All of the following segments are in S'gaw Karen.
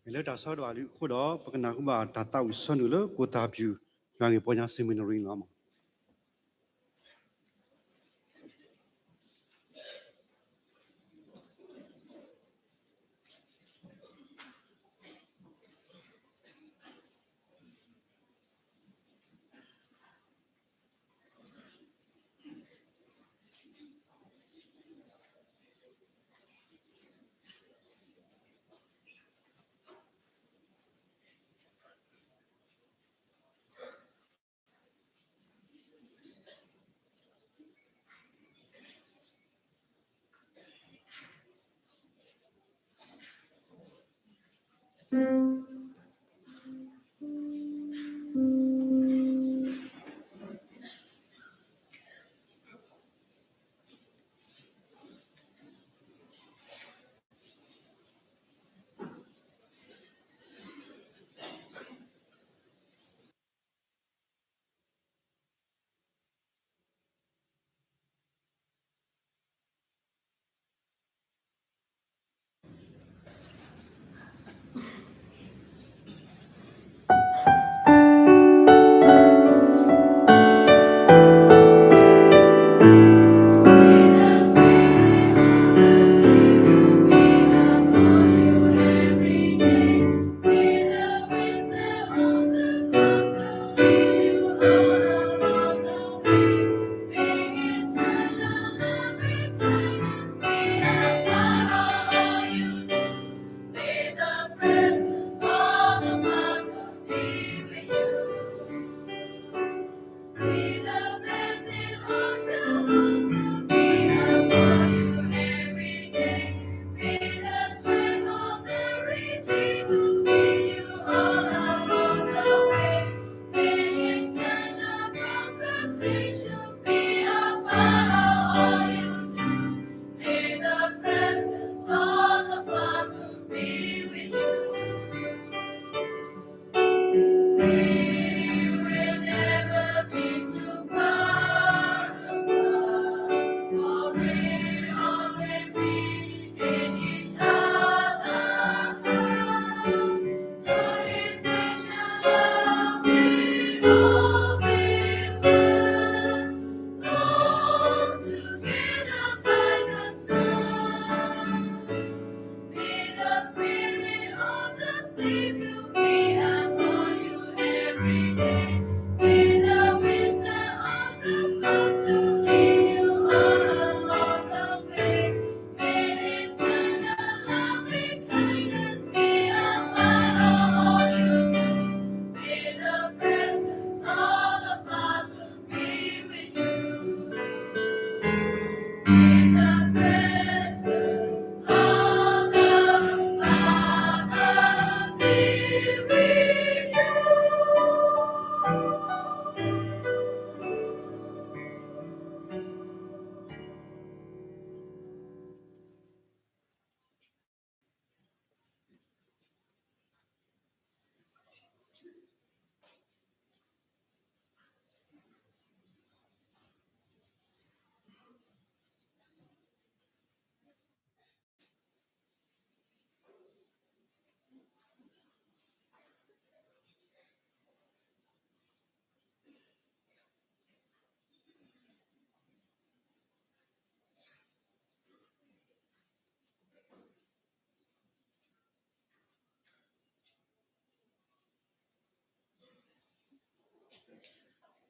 မ့ၢ်လၢတၢ်ဆၢကတီၢ်အံၤအဃိဒီး ပကနၢ်ဟူဘၣ်တၢ်သးဝံၣ်ဆၢနုာ်လၢ ကိၣ်သၣ်ပျူၤ ယွၤဂ့ၢ်ပီညါ seminary လီၤ.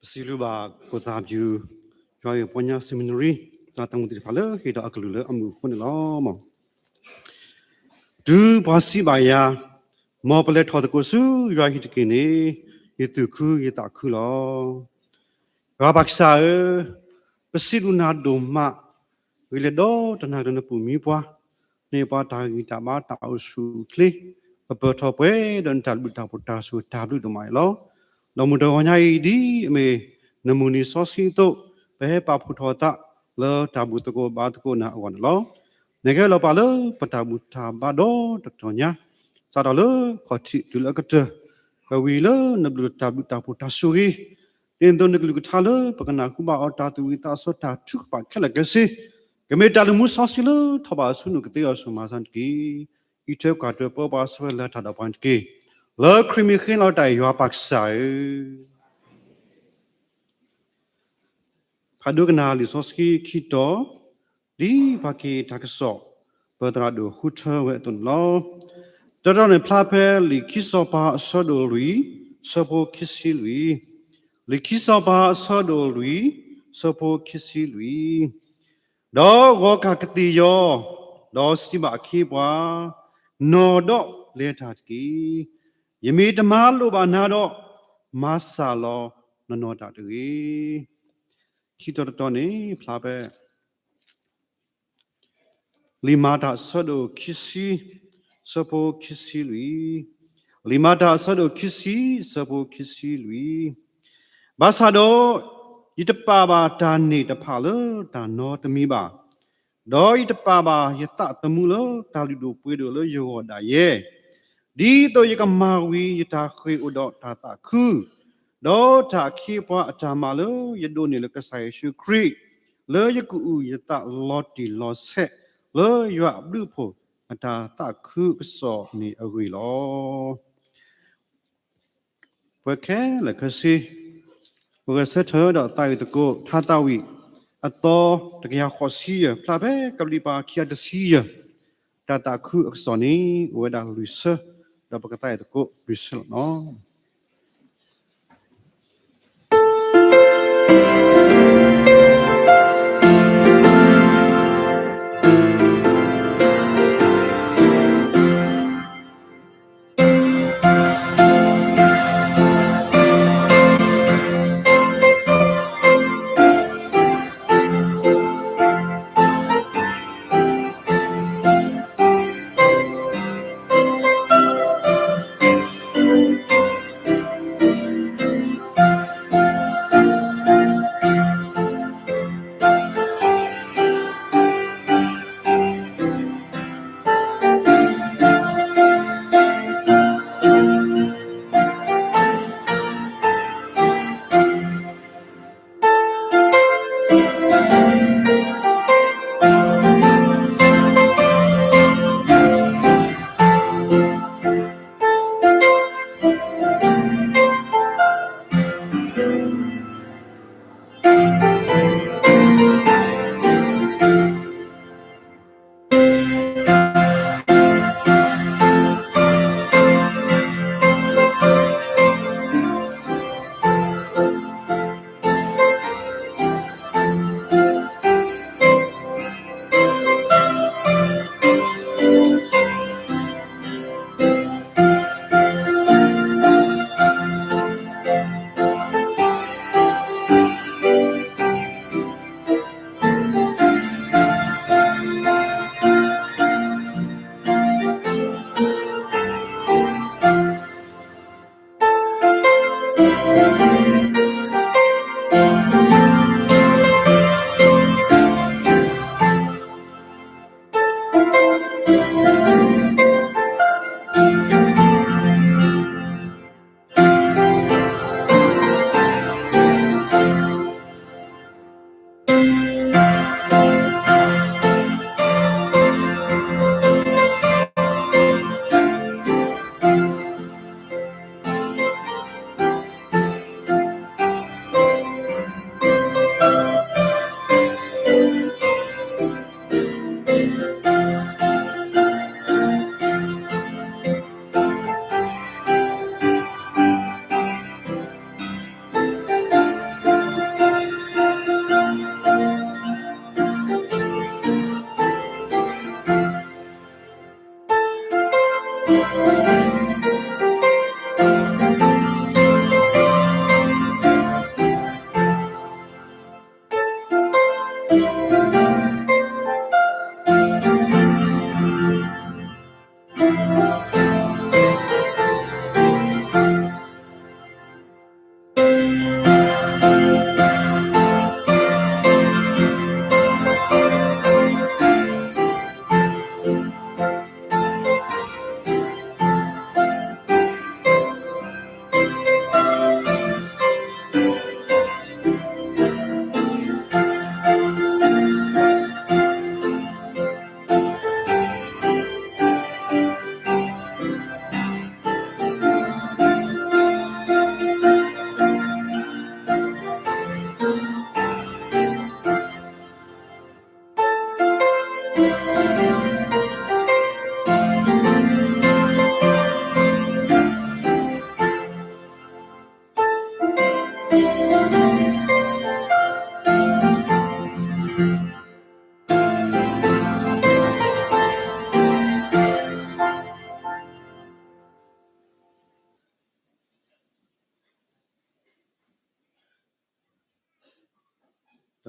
ပစံးဘျုးဘၣ် ကိၣ်သၣ်ပျူၤ ယွၤဂ့ၢ်ပီညါ seminary တၢ်သးသမူသ့ၣ်တဖၣ်လၢဟ့ၣ်ဒီးအကလုၢ်လၢအမုာ်အဃိန့ၣ်လီၤ. တုၤပှၤစံးဘၣ်ယၤ, မ်ပလဲၤထီၣ်သကိးဆူယွၤဟံၣ်တက့ၢ်န့ၣ်, ယသူၣ်ခုယသးခုလီၤ. ယွၤပၢ်ကစၢ်ဧၢ, ပစံးဘျုးနၤဒိၣ်မး, ဂ့ၤလၢဒီတနၤကျၢၤနပူၤမံပှၤ, န့ၢ်ပှၤတၢ်ဂံၢ်တၢ်ဘါတၢ်အိၣ်ဆူၣ်အိၣ်ချ့, ပပၢၢ်ထီၣ်ပှဲၤဒီးနတၢ်ဘျုးတၢ်ဖှိၣ်တၢ်စူၢ်တၢ်ဘျုးဒိၣ်မးန့ၣ်လီၤ. ဒီးမုၢ်တဂီၤညါအံၤဒ်အမ့ၢ်နမုၢ်နံၤစီဆှံအသိး, ပဟဲပာ်ဖှိၣ်ထီၣ်အသးလၢတၢ်ဘျုးသကိးဘၣ်သကိးနၤအဂီၢ်န့ၣ်လီၤ. နကဟဲလီၤပာ်လၢပတၢ်ဘူၣ်တၢ်ဘါဒီတတီၤညါ, စးထီၣ်လၢခီၣ်ထံးတုၤလၢအကတၢၢ်, ကဝံၤလၢနဘျုးတၢ်ဘျုးတၢ်ဖှိၣ်တၢ်ဆိၣ်ဂ့ၤ, ဒ်သိးနကလုၢ်ကထါလၢပကနၢ်ဟူဘၣ်အီၤတၢ်သူၣ်ဝံၣ်သးဆၢတၢ်ထုကဖၣ်ခဲလၢာ်ခဲဆ့, ကမ့ၢ်တၢ်လုၢ်မူစီဆှံလၢထီၣ်ဘၣ်ဆူနကသ့အီၤဆူၣ်မၤစၢၤတက့ၢ်. အံးထွဲကွၢ်ထွဲပၢပှၤ ဆၢဝဲလၢတၢ်ဒီးပှၤတက့ၢ်. လၢခရံာ်မ့ၢ်ဃ့လီၤတၢ် ယွၤပၢ်ကစၢ်ဧၢ. ဖးဒိကနၣ်လံာ်စီဆှံခံတီၤ, ဒ်ပှၤက့ၤတၢ်ကစီၣ် ပသရၣ်ဒိၣ်ဃုထၢဝဲအသိးန့ၣ်လီၤ. တၢ်တီၤန့ၣ်ဖျါဖဲလံာ်ခံစီၤပၤအဆၢဒိၣ်လွံၢ် ဆၢဖိခံဆံလွံၢ်, လံာ်ခံစီၤပၤအဆၢဒိၣ်လွံၢ် ဆၢဖိခံဆံလွံၢ်. ဒီးဂီၤကၢ်ကသ့ၣ်ယီၤ, ဒီးစံးဘၣ်အခ့အပှၤ, နီၢ်ဒီးလဲၤတၢ်တက့ၢ်. ယမ့ၢ်တမၤလိာ်ဘၣ်နၤဒီး, မၤစၢ်လီၤနနီၢ်တၢ်တဂ့ၤ. ခံတီၤတတီၤန့ၣ် ဖျါဖဲ လံာ်မၤတၢ်အဆၢဒိၣ်ခံဆံ ဆၢဖိခံဆံလွံၢ်, လံာ်မၤတၢ်အဆၢဒိၣ်ခံဆံ ဆၢဖိခံဆံလွံၢ်. ဘၣ်ဆၣ်ဒီး ယတပာ်ဘၣ်တၢ်န့ၢ်တဖၣ်လၢတၢ်နီတမံၤဘၣ်, ဒီးယတပာ်ဘၣ်ယသးသမူလၢတၢ်လုၢ်ဒိၣ်ပှ့ၤဒိၣ်လၢယဂီၢ်ဒၣ်ယဲ, ဒ်သိးယကမၤဝံၤယတၢ်ဃ့ၢ်အိၣ်ဒီးတၢ်သးခု, ဒီးတၢ်အခ့အပှၤအတၢ်မၤလၢယဒိးန့ၢ်လၢကစၢ်ယ့ၣ်ၡူးခရံာ်, လၢယကအုၣ်ယသးလီၤတံၢ်လီၤဆဲး လၢယွၤအဘျုးအဖှိၣ်အတၢ်သးခုအကစီၣ်န့ၣ်အဂ့ၢ်လီၤ. ပှၤခဲလၢာ်ခဲဆ့, ပဂဲၤဆၢထၢၣ်ဒီးသးဝံၣ်သကိး ထါသးဝံၣ် အသီတကယၤဃိးဆံယဲၢ် ဖျါဖဲကပလံးပၤခံကယၤတဆံယဲၢ်, တၢ်သးခုအကစီၣ်န့ၣ် အိၣ်ဝဲဒၣ်လွံၢ်ဆၢ, ဒီးပကသးဝံၣ်သကိးလွံၢ်ဆၢလီၤနီၤ.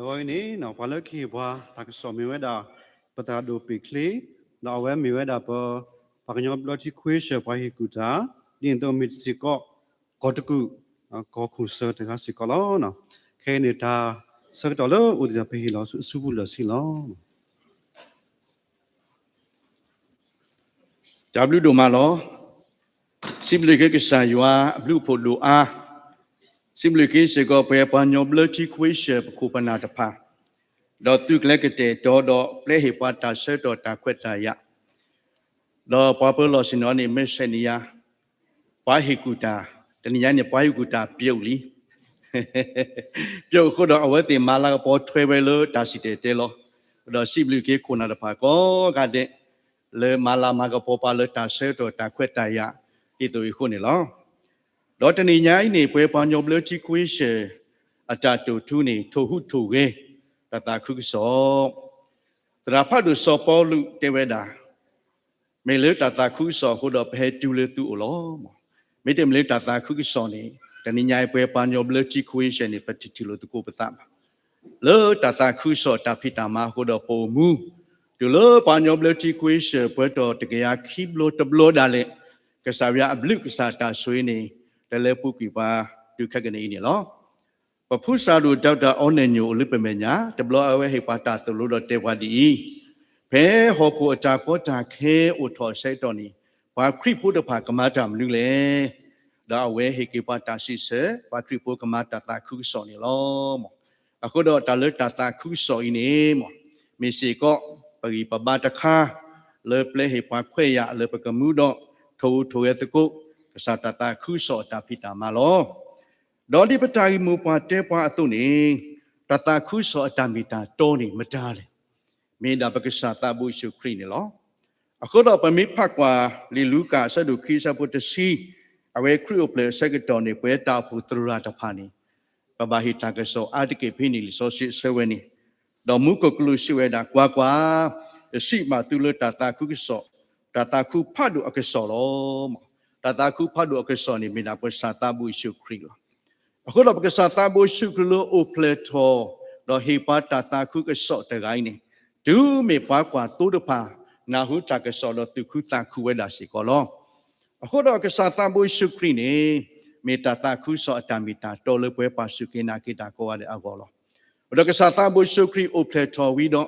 ဂီၤအံၤန့ၣ် ပှၤလၢကဟ့ၣ်ပှၤတၢ်ကစီၣ်မ့ၢ်ဝဲဒၣ် ပသရၣ်ဒိၣ်ပ့းချ့, ဒီးအဝဲမ့ၢ်ဝဲဒၣ်ပ ပှၤကညီဘျၢထံခွ့ရှၢၣ်ပှၤဟ့ၣ်ကူၣ်တၢ်, ဒ်န့ၣ်အသိးမ့ၢ်စ့ၢ်ကီး ကီၢ်တကူၣ် ကီၢ်ခိၣ်စၢၤတဂၤစ့ၢ်ကီးလီၤ. ခဲအံၤန့ၣ် တၢ်ဆၢကတီၢ်လၢအိၣ်သ့ၣ်တဖၣ် ပဟ့ၣ်လီၤဆူအစုပူၤလၢာ်ဆ့လီၤ. တၢ်ဘျုးဒိၣ်မးလီၤ. စံးဘျုးက့ၤကစၢ်ယွၤအဘျုးအဖှိၣ်ဒိၣ်အါ, စံးဘျုးက့ၤစ့ၢ်ကီး ပှၤပှၤကညီဘျၢထံခွ့ရှၢၣ်ပခိၣ်ပနၢ်တဖၣ်, ဒီးသုးကျဲၤကတဲာ်ကတီၤဒီးပျဲဟ့ၣ်ပှၤတၢ်ဆၢကတီၢ်တၢ်ခွဲးတၢ်ယာ်, ဒီးပှၤပၢၤလီၢ်ဆ့ၣ်နီၤန့ၣ် မ့ၢ်ဆဲးနံၤယၤ ပှၤဟ့ၣ်ကူၣ်တၢ်, တနံၤညါန့ၣ် ပှၤဟ့ၣ်ကူၣ်တၢ်ပျိာ်လံ ပျိာ်အဃိဒီး အဝဲသ့ၣ်မၤလၤကပီၤထွဲဝဲလၢတၢ်စံၣ်တဲၤတဲလီၤ. ဒီးစံးဘျုးက့ၤခိၣ်နၢ်တဖၣ်ကိးဂၤဒဲး လၢမၤလၤမၤကပီၤပှၤလၢတၢ်ဆၢကတီၢ်တၢ်ခွဲးတၢ်ယာ် ဒ်သိးအံၤအဃိန့ၣ်လီၤ. ဒီးတနံၤညါအံၤန့ၣ် ပဝဲပှၤကညီဘျၢထံခွ့ရှၢၣ် အတၢ်တိာ်ထူန့ၣ် ထိၣ်ဟူးထိၣ်ဂဲၤ တၢ်သးခုကစီၣ်, သရၣ်ဖးဒိၣ်စီၤပီလူးတဲဝဲဒၣ် မ့ၢ်လၢတၢ်သးခုကစီၣ်အဃိဒီး ပဟဲတုၤလၢသုအိၣ်လီၤ. မ့တမ့ၢ်လၢတၢ်သးခုကစီၣ်န့ၣ် တနံၤညါအံၤ ပဝဲပှၤကညီဘျၢထံခွ့ရှၢၣ်န့ၣ် ပတထံၣ်လိာ်သကိးပသးဘၣ်. လၢတၢ်သးခုကစီၣ်တၢ်ဖံးတၢ်မၤအဃိဒီးပအိၣ်မူ, တုၤလၢပှၤကညီဘျၢထံခွ့ရှၢၣ် ပှဲၤထီၣ်တကယၤခံဘျီတဘျီဒၣ်လဲာ်, ကစၢ်ယွၤအဘျုးကစၢ်တၢ်ဆိၣ်ဂ့ၤန့ၣ် တၢ်လၢပူၤကွံာ်ပှၤတုၤခဲကနံၣ်အံၤန့ၣ်လီၤ. ပဖုစၢ်ဒိၣ် Doctor အီနဲၣ်ညိၣ်အိၣ်လၢပမဲာ်ညါ တဘျီအဝဲဟ့ၣ်ပှၤတၢ်သိၣ်လိဒီးတဲပှၤဒ်အံၤ, ဖဲဟီၣ်ခိၣ်အတၢ်ကီတၢ်ခဲအိၣ်ထီၣ်အဆၢကတီၢ်န့ၣ် ပှၤခရံာ်ဖိတဖၣ်ကမၤတၢ်မနုၤလဲၣ်. ဒီးအဝဲဟ့ၣ်က့ၤပှၤတၢ်စံးဆၢ ပှၤခရံာ်ဖိကမၤတၢ်သးခုကစီၣ်န့ၣ်လီၤ. အဃိဒီးတၢ်လၢတၢ်သးခုကစီၣ်အံၤန့ၣ် မ့ၢ်စ့ၢ်ကီး ပဂံၢ်ပဘါတခါ လၢပျဲဟ့ၣ်ပှၤခွဲးယာ်လၢပကမူဒီး ထိၣ်ဟူးထိၣ်ဂဲၤသကိး ကစၢ်တၢ်သးခုကစီၣ်အတၢ်ဖံးတၢ်မၤလီၤ. ဒီးဒ်ပတၢ်ဂ့ၢ်မိၢ်ပှၢ်တဲပှၤအသိးန့ၣ် တၢ်သးခုကစီၣ်အတၢ်မ့ၢ်တၢ်တီန့ၣ်မတၤလဲၣ်. မ့ၢ်ဒၣ်ပကစၢ်သးဘိယ့ၣ်ၡူးခရံာ်န့ၣ်လီၤ. အဃိဒီးပမ့ၢ်ဖးကွၢ်လံာ်လူၤကၣ်အဆၢဒိၣ်ခံအဆၢဖိတဆံ, အဝဲခရံာ်အိၣ်ဖျဲၣ်အဆၢကတီၢ်န့ၣ် ပဝဲတၢ်အိၣ်ဖှိၣ်သရၣ်တဖၣ်န့ၣ် ပဘၣ်ဟ့ၣ်တၢ်ကစီၣ်အါတက့ၢ်ဖဲန့ၣ် လံာ်စီဆှံအဆၢဝဲန့ၣ်, ဒီးမူခိၣ်ကလူးစံးဝဲဒၣ် ကွၢ်ကွၢ်, ယစံးဘၣ်သုလၢတၢ်သးခုကစီၣ်, တၢ်သးခုဖးဒိၣ်အကစီၣ်လီၤ. တၢ်သးခုဖးဒိၣ်အကစီၣ်န့ၣ် မ့ၢ်ဒၣ်ပကစၢ်သးဘိယ့ၣ်ၡူးခရံာ်လီၤ. အဃိဒီးပကစၢ်သးဘိယ့ၣ်ၡူးခရံာ်လၢအိၣ်ဖျဲၣ်ထီၣ် ဒီးဟ့ၣ်ပှၤတၢ်သးခုကစီၣ်တဂၤအံၤန့ၣ်, တုၤမ့ၢ်ပှၤကွၢ်သိတဖၣ် နၢ်ဟူတၢ်ကစီၣ်ဒီးသူၣ်ခုသးခုဝဲဒၣ်စ့ၢ်ကီးလီၤ. အဃိဒီးကစၢ်သးဘိယ့ၣ်ၡူးခရံာ်န့ၣ် မ့ၢ်တၢ်သးခုကစီၣ်အတၢ်မ့ၢ်တၢ်တီလၢပဝဲပှၤစူၢ်က့ၤနာ်က့ၤတၢ်ကိးဂၤဒဲးအဂီၢ်လီၤ. ဒီးကစၢ်သးဘိယ့ၣ်ၡူးခရံာ်အိၣ်ဖျဲၣ်ထီၣ်ဝံၤဒီး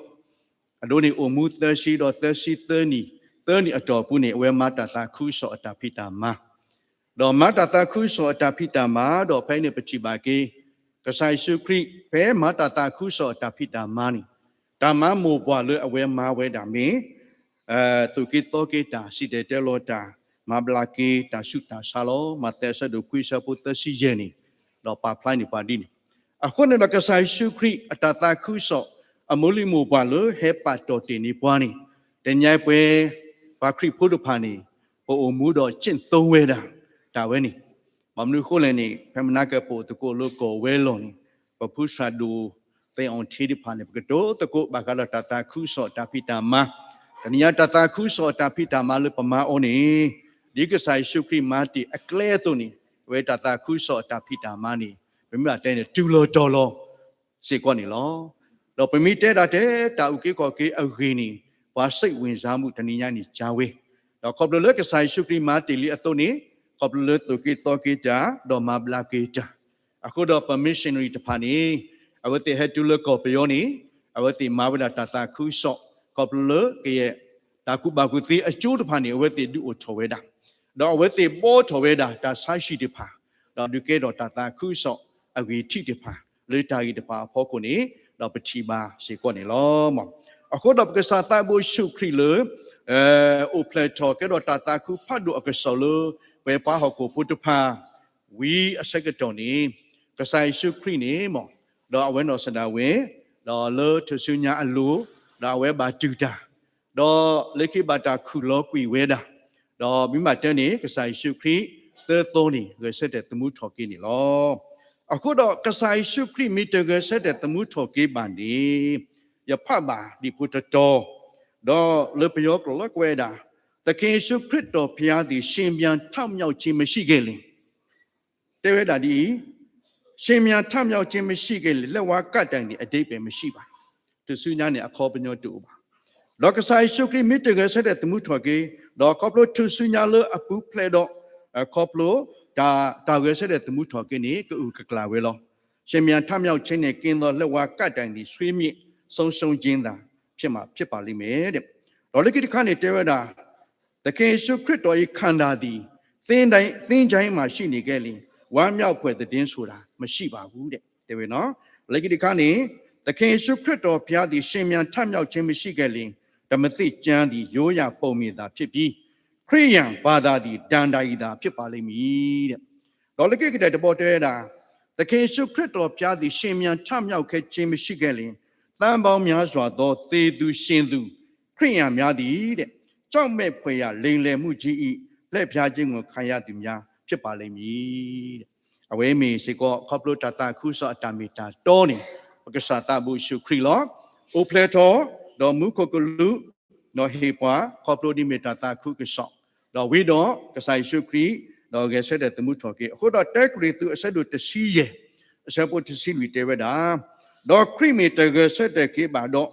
အဒိန့ၣ်အိၣ်မူသၢဆံဒီးသၢဆံသၢနံၣ်, သၢနံၣ်အတီၢ်ပူၤန့ၣ် အဝဲမၤတၢ်သးခုကစီၣ်အတၢ်ဖံးတၢ်မၤ ဒီးမၤတၢ်သးခုကစီၣ်အတၢ်ဖံးတၢ်မၤ ဒီးဖဲအံၤန့ၣ်ပထံၣ်ဘၣ်က့ၤ ကစၢ်ယ့ၣ်ၡူးခရံာ် ဖဲမၤတၢ်သးခုကစီၣ်အတၢ်ဖံးတၢ်မၤန့ၣ် တၢ်မၤမိၢ်ပှၢ်လၢအဝဲမၤဝဲဒၣ်မ့ၢ် သိၣ်က့ၤသီက့ၤတၢ်, စံၣ်တဲၤတဲလီၤတၢ်, မၤဘျါက့ၤတၢ်ဆူးတၢ်ဆါလီၤ. မးသဲအဆၢဒိၣ်ခွံအဆၢဖိသၢဆံယဲၢ်န့ၣ်, ဒီးပာ်ဖျါန့ၢ်ပှၤဒ်န့ၣ်. အဃိန့ၣ်ဒီးကစၢ်ယ့ၣ်ၡူးခရံာ်အတၢ်သးခုကစီၣ် အမိၢ်လံၢ်မိၢ်ပှၢ်လၢဟဲပာ်တီၢ်တ့ၢ်န့ၢ်ပှၤန့ၣ်, တနံၤအံၤပဝဲ ပှၤခရံာ်ဖိတဖၣ်န့ၣ် ပအိၣ်မူဒီးကျင့်သုံးဝဲဒၣ် တၢ်ဝဲန့ၣ် ဘၣ်မနုၤအဃိလဲၣ်န့ၣ် ဖဲမနၤကပၤအိၣ်သကိးလၢကီၢ်ဝဲလီၢ်န့ၣ် ပဖုစၢ်ဒိၣ် သ့ၣ်အီၣ်ထံတဖၣ်န့ၣ် ပကတိၤသကိးဘၣ်ဃးဒီးတၢ်သးခုကစီၣ်တၢ်ဖံးတၢ်မၤ, တနံၤညါတၢ်သးခုကစီၣ်တၢ်ဖံးတၢ်မၤလၢပမၤအီၤန့ၣ် ဒ်ကစၢ်ယ့ၣ်ၡူးခရံာ်မၤတ့ၢ်အကျဲအသိးန့ၣ် အဝဲတၢ်သးခုကစီၣ်တၢ်ဖံးတၢ်မၤန့ၣ် ပမ့ၢ်ဘၣ်တဲန့ၣ် တုၤလီၤတီၤလီၤ စ့ၢ်ကီးန့ၣ်လီၤ. ဒီးပမ့ၢ်တဲဒၣ်ထဲတၢ်အုၣ်က့ၤခီၣ်က့ၤအဂ့ၢ်န့ၣ် ပှၤစိတ်ဝင်စားမှု တနံၤညါန့ၣ် ကၢဝဲ, ဒီးခီဖျိလၢကစၢ်ယ့ၣ်ၡူးခရံာ်မၤတ့ၢ်လံအသိးန့ၣ် ခီဖျိလၢသိၣ်က့ၤသီက့ၤတၢ် ဒီးမၤဘျါက့ၤတၢ်, အဃိဒီးပ missionary တဖၣ်န့ၣ် အဝဲသ့ၣ်ဟဲတုၤလၢကီၢ်ပယီၤန့ၣ် အဝဲသ့ၣ်မၤဝဲဒၣ်တၢ်သးခုကစီၣ် ခီဖျိလၢကယဲၢ် တၢ်ကူၣ်ဘၣ်ကူၣ်သ့အကၠိတဖၣ်န့ၣ် အဝဲသ့ၣ်ဒုးအိၣ်ထီၣ်ဝဲဒၣ်, ဒီးအဝဲသ့ၣ်ဘှီထီၣ်ဝဲဒၣ်တၢ်ဆါဟံၣ်တဖၣ်, ဒီးဒုးကဲထီၣ်တၢ်သးခုကစီၣ်အဂံၢ်ထံးတဖၣ် လၢတၢ်ဂ့ၢ်တဖၣ်အဖီခိၣ်န့ၣ် ဒီးပထံၣ်ဘၣ်စ့ၢ်ကီးန့ၣ်လီၤ. အဃိဒီးပကစၢ်သးဘိယ့ၣ်ၡူးခရံာ်လၢ အိၣ်ဖျဲၣ်ထီၣ်ကဲထီၣ်တၢ်သးခုဖးဒိၣ်အကစီၣ်လၢ ပဝဲပှၤဟီၣ်ခိၣ်ဖိတဖၣ် ဝံၤအဆၢကတီၢ်န့ၣ် ကစၢ်ယ့ၣ်ၡူးခရံာ်န့ၣ်မ့ၢ် ဒီးအဝဲနီၢ်စဒၣ်ဝဲ ဒီးလၢထူၣ်စုညါအလိၤ ဒီးအဝဲဘၣ်တူၢ်တၢ် ဒီးလၢခံဘၣ်တၢ်ခူၣ်လီၤကွံာ်ဝဲဒၣ်, ဒီးမ့ၢ်ဘၣ်တဲန့ၣ် ကစၢ်ယ့ၣ်ၡူးခရံာ် သၢသီန့ၣ် ဂဲၤဆၢထၢၣ်သမူထီၣ်က့ၤန့ၣ်လီၤ. အဃိဒီးကစၢ်ယ့ၣ်ၡူးခရံာ်မ့ၢ်တဂဲၤဆၢထၢၣ်သမူထီၣ်က့ၤဘၣ်န့ၣ် ယဖးဘၣ်ဒံးဖိတတီၤ, ဒီးလၢပယီၤကျိာ်လၢကွဲးဝဲဒၣ် သခင်ယေရှုခရစ်တော်ဘုရားသည် ရှင်ပြန်ထမြောက်ခြင်းမရှိခဲ့လျှင် တဲဝဲဒၣ်ဒ်အံၤ, ရှင်ပြန်ထမြောက်ခြင်းမရှိခဲ့လျှင် လက်ဝါးကပ်တိုင်သည် အဓိပ္ပာယ်မရှိပါ။ ထူၣ်စုညါန့ၣ် အခီပညီတအိၣ်ဘၣ်. ဒီးကစၢ်ယ့ၣ်ၡူးခရံာ်မ့ၢ်တဂဲၤဆၢထၢၣ်သမူထီၣ်က့ၤ, ဒီးခီဖျိထူၣ်စုညါလၢအပူၤဖျဲးဒီး ခီဖျိတၢ်ဂဲၤဆၢထၢၣ်သမူထီၣ်က့ၤန့ၣ် ကအုၣ်ကကျၢ်ဝဲလီၤ. ရှင်ပြန်ထမြောက်ခြင်းနှင့် ကင်းသောလက်ဝါးကပ်တိုင်သည် ဆွေးမြေ့ဆုံးရှုံးခြင်းသာ ဖြစ်မှာဖြစ်ပါလိမ့်မယ်တဲ့. ဒီးလၢခံတခါန့ၣ်တဲဝဲဒၣ် သခင်ယေရှုခရစ်တော်၏ ခန္ဓာသည် သင်္ချိုင်း သင်္ချိုင်းမှာရှိနေခဲ့လျှင် ဝမ်းမြောက်ဖွယ်သတင်းဆိုတာ မရှိပါဘူးတဲ့ တဲဝဲနော်. လၢခံတခါန့ၣ် သခင်ယေရှုခရစ်တော်ဘုရားသည် ရှင်ပြန်ထမြောက်ခြင်းမရှိခဲ့လျှင် ဓမ္မသစ်ကျမ်းသည် ရိုးရာပုံပြင်သာဖြစ်ပြီး ခရစ်ယာန်ဘာသာသည် ဒဏ္ဍာရီသာဖြစ်ပါလိမ့်မည်တဲ့. ဒီးလၢခံကတၢၢ်တဘီတဲဝဲဒၣ် သခင်ယေရှုခရစ်တော်ဘုရားသည် ရှင်ပြန်ထမြောက်ခြင်းမရှိခဲ့လျှင် သန်းပေါင်းများစွာသော သေသူရှင်သူ ခရစ်ယာန်များသည်တဲ့ ကြောက်မက်ဖွယ်ရာ လိမ်လည်မှုကြီး၏ လှည့်ဖြားခြင်းကို ခံရသူများ ဖြစ်ပါလိမ့်မည်တဲ့. အဝဲမ့ၢ်စ့ၢ်ကီး ခီဖျိတၢ်သးခုကစီၣ်အတၢ်မ့ၢ်တၢ်တီန့ၣ် ပကစၢ်သးဘိယ့ၣ်ၡူးခရံာ်လီၤ. အိၣ်ဖျဲၣ်ထီၣ် ဒီးမူခိၣ်ကလူး ဒီးဟ့ၣ်ပှၤ ခီဖျိဒ်မ့ၢ်တၢ်သးခုကစီၣ်, ဒီးဝံၤဒီးကစၢ်ယ့ၣ်ၡူးခရံာ် ဒီးဂဲၤဆၢထၢၣ်သမူထီၣ်က့ၤ. အဃိဒီးတၢကရံၣ်သူးအဆၢဒိၣ်တဆံယဲၢ် အဆၢဖိတဆံလွံၢ်တဲဝဲဒၣ်, ဒီးခရံာ်မ့ၢ်တဂဲၤဆၢထၢၣ်က့ၤဘၣ်ဒီး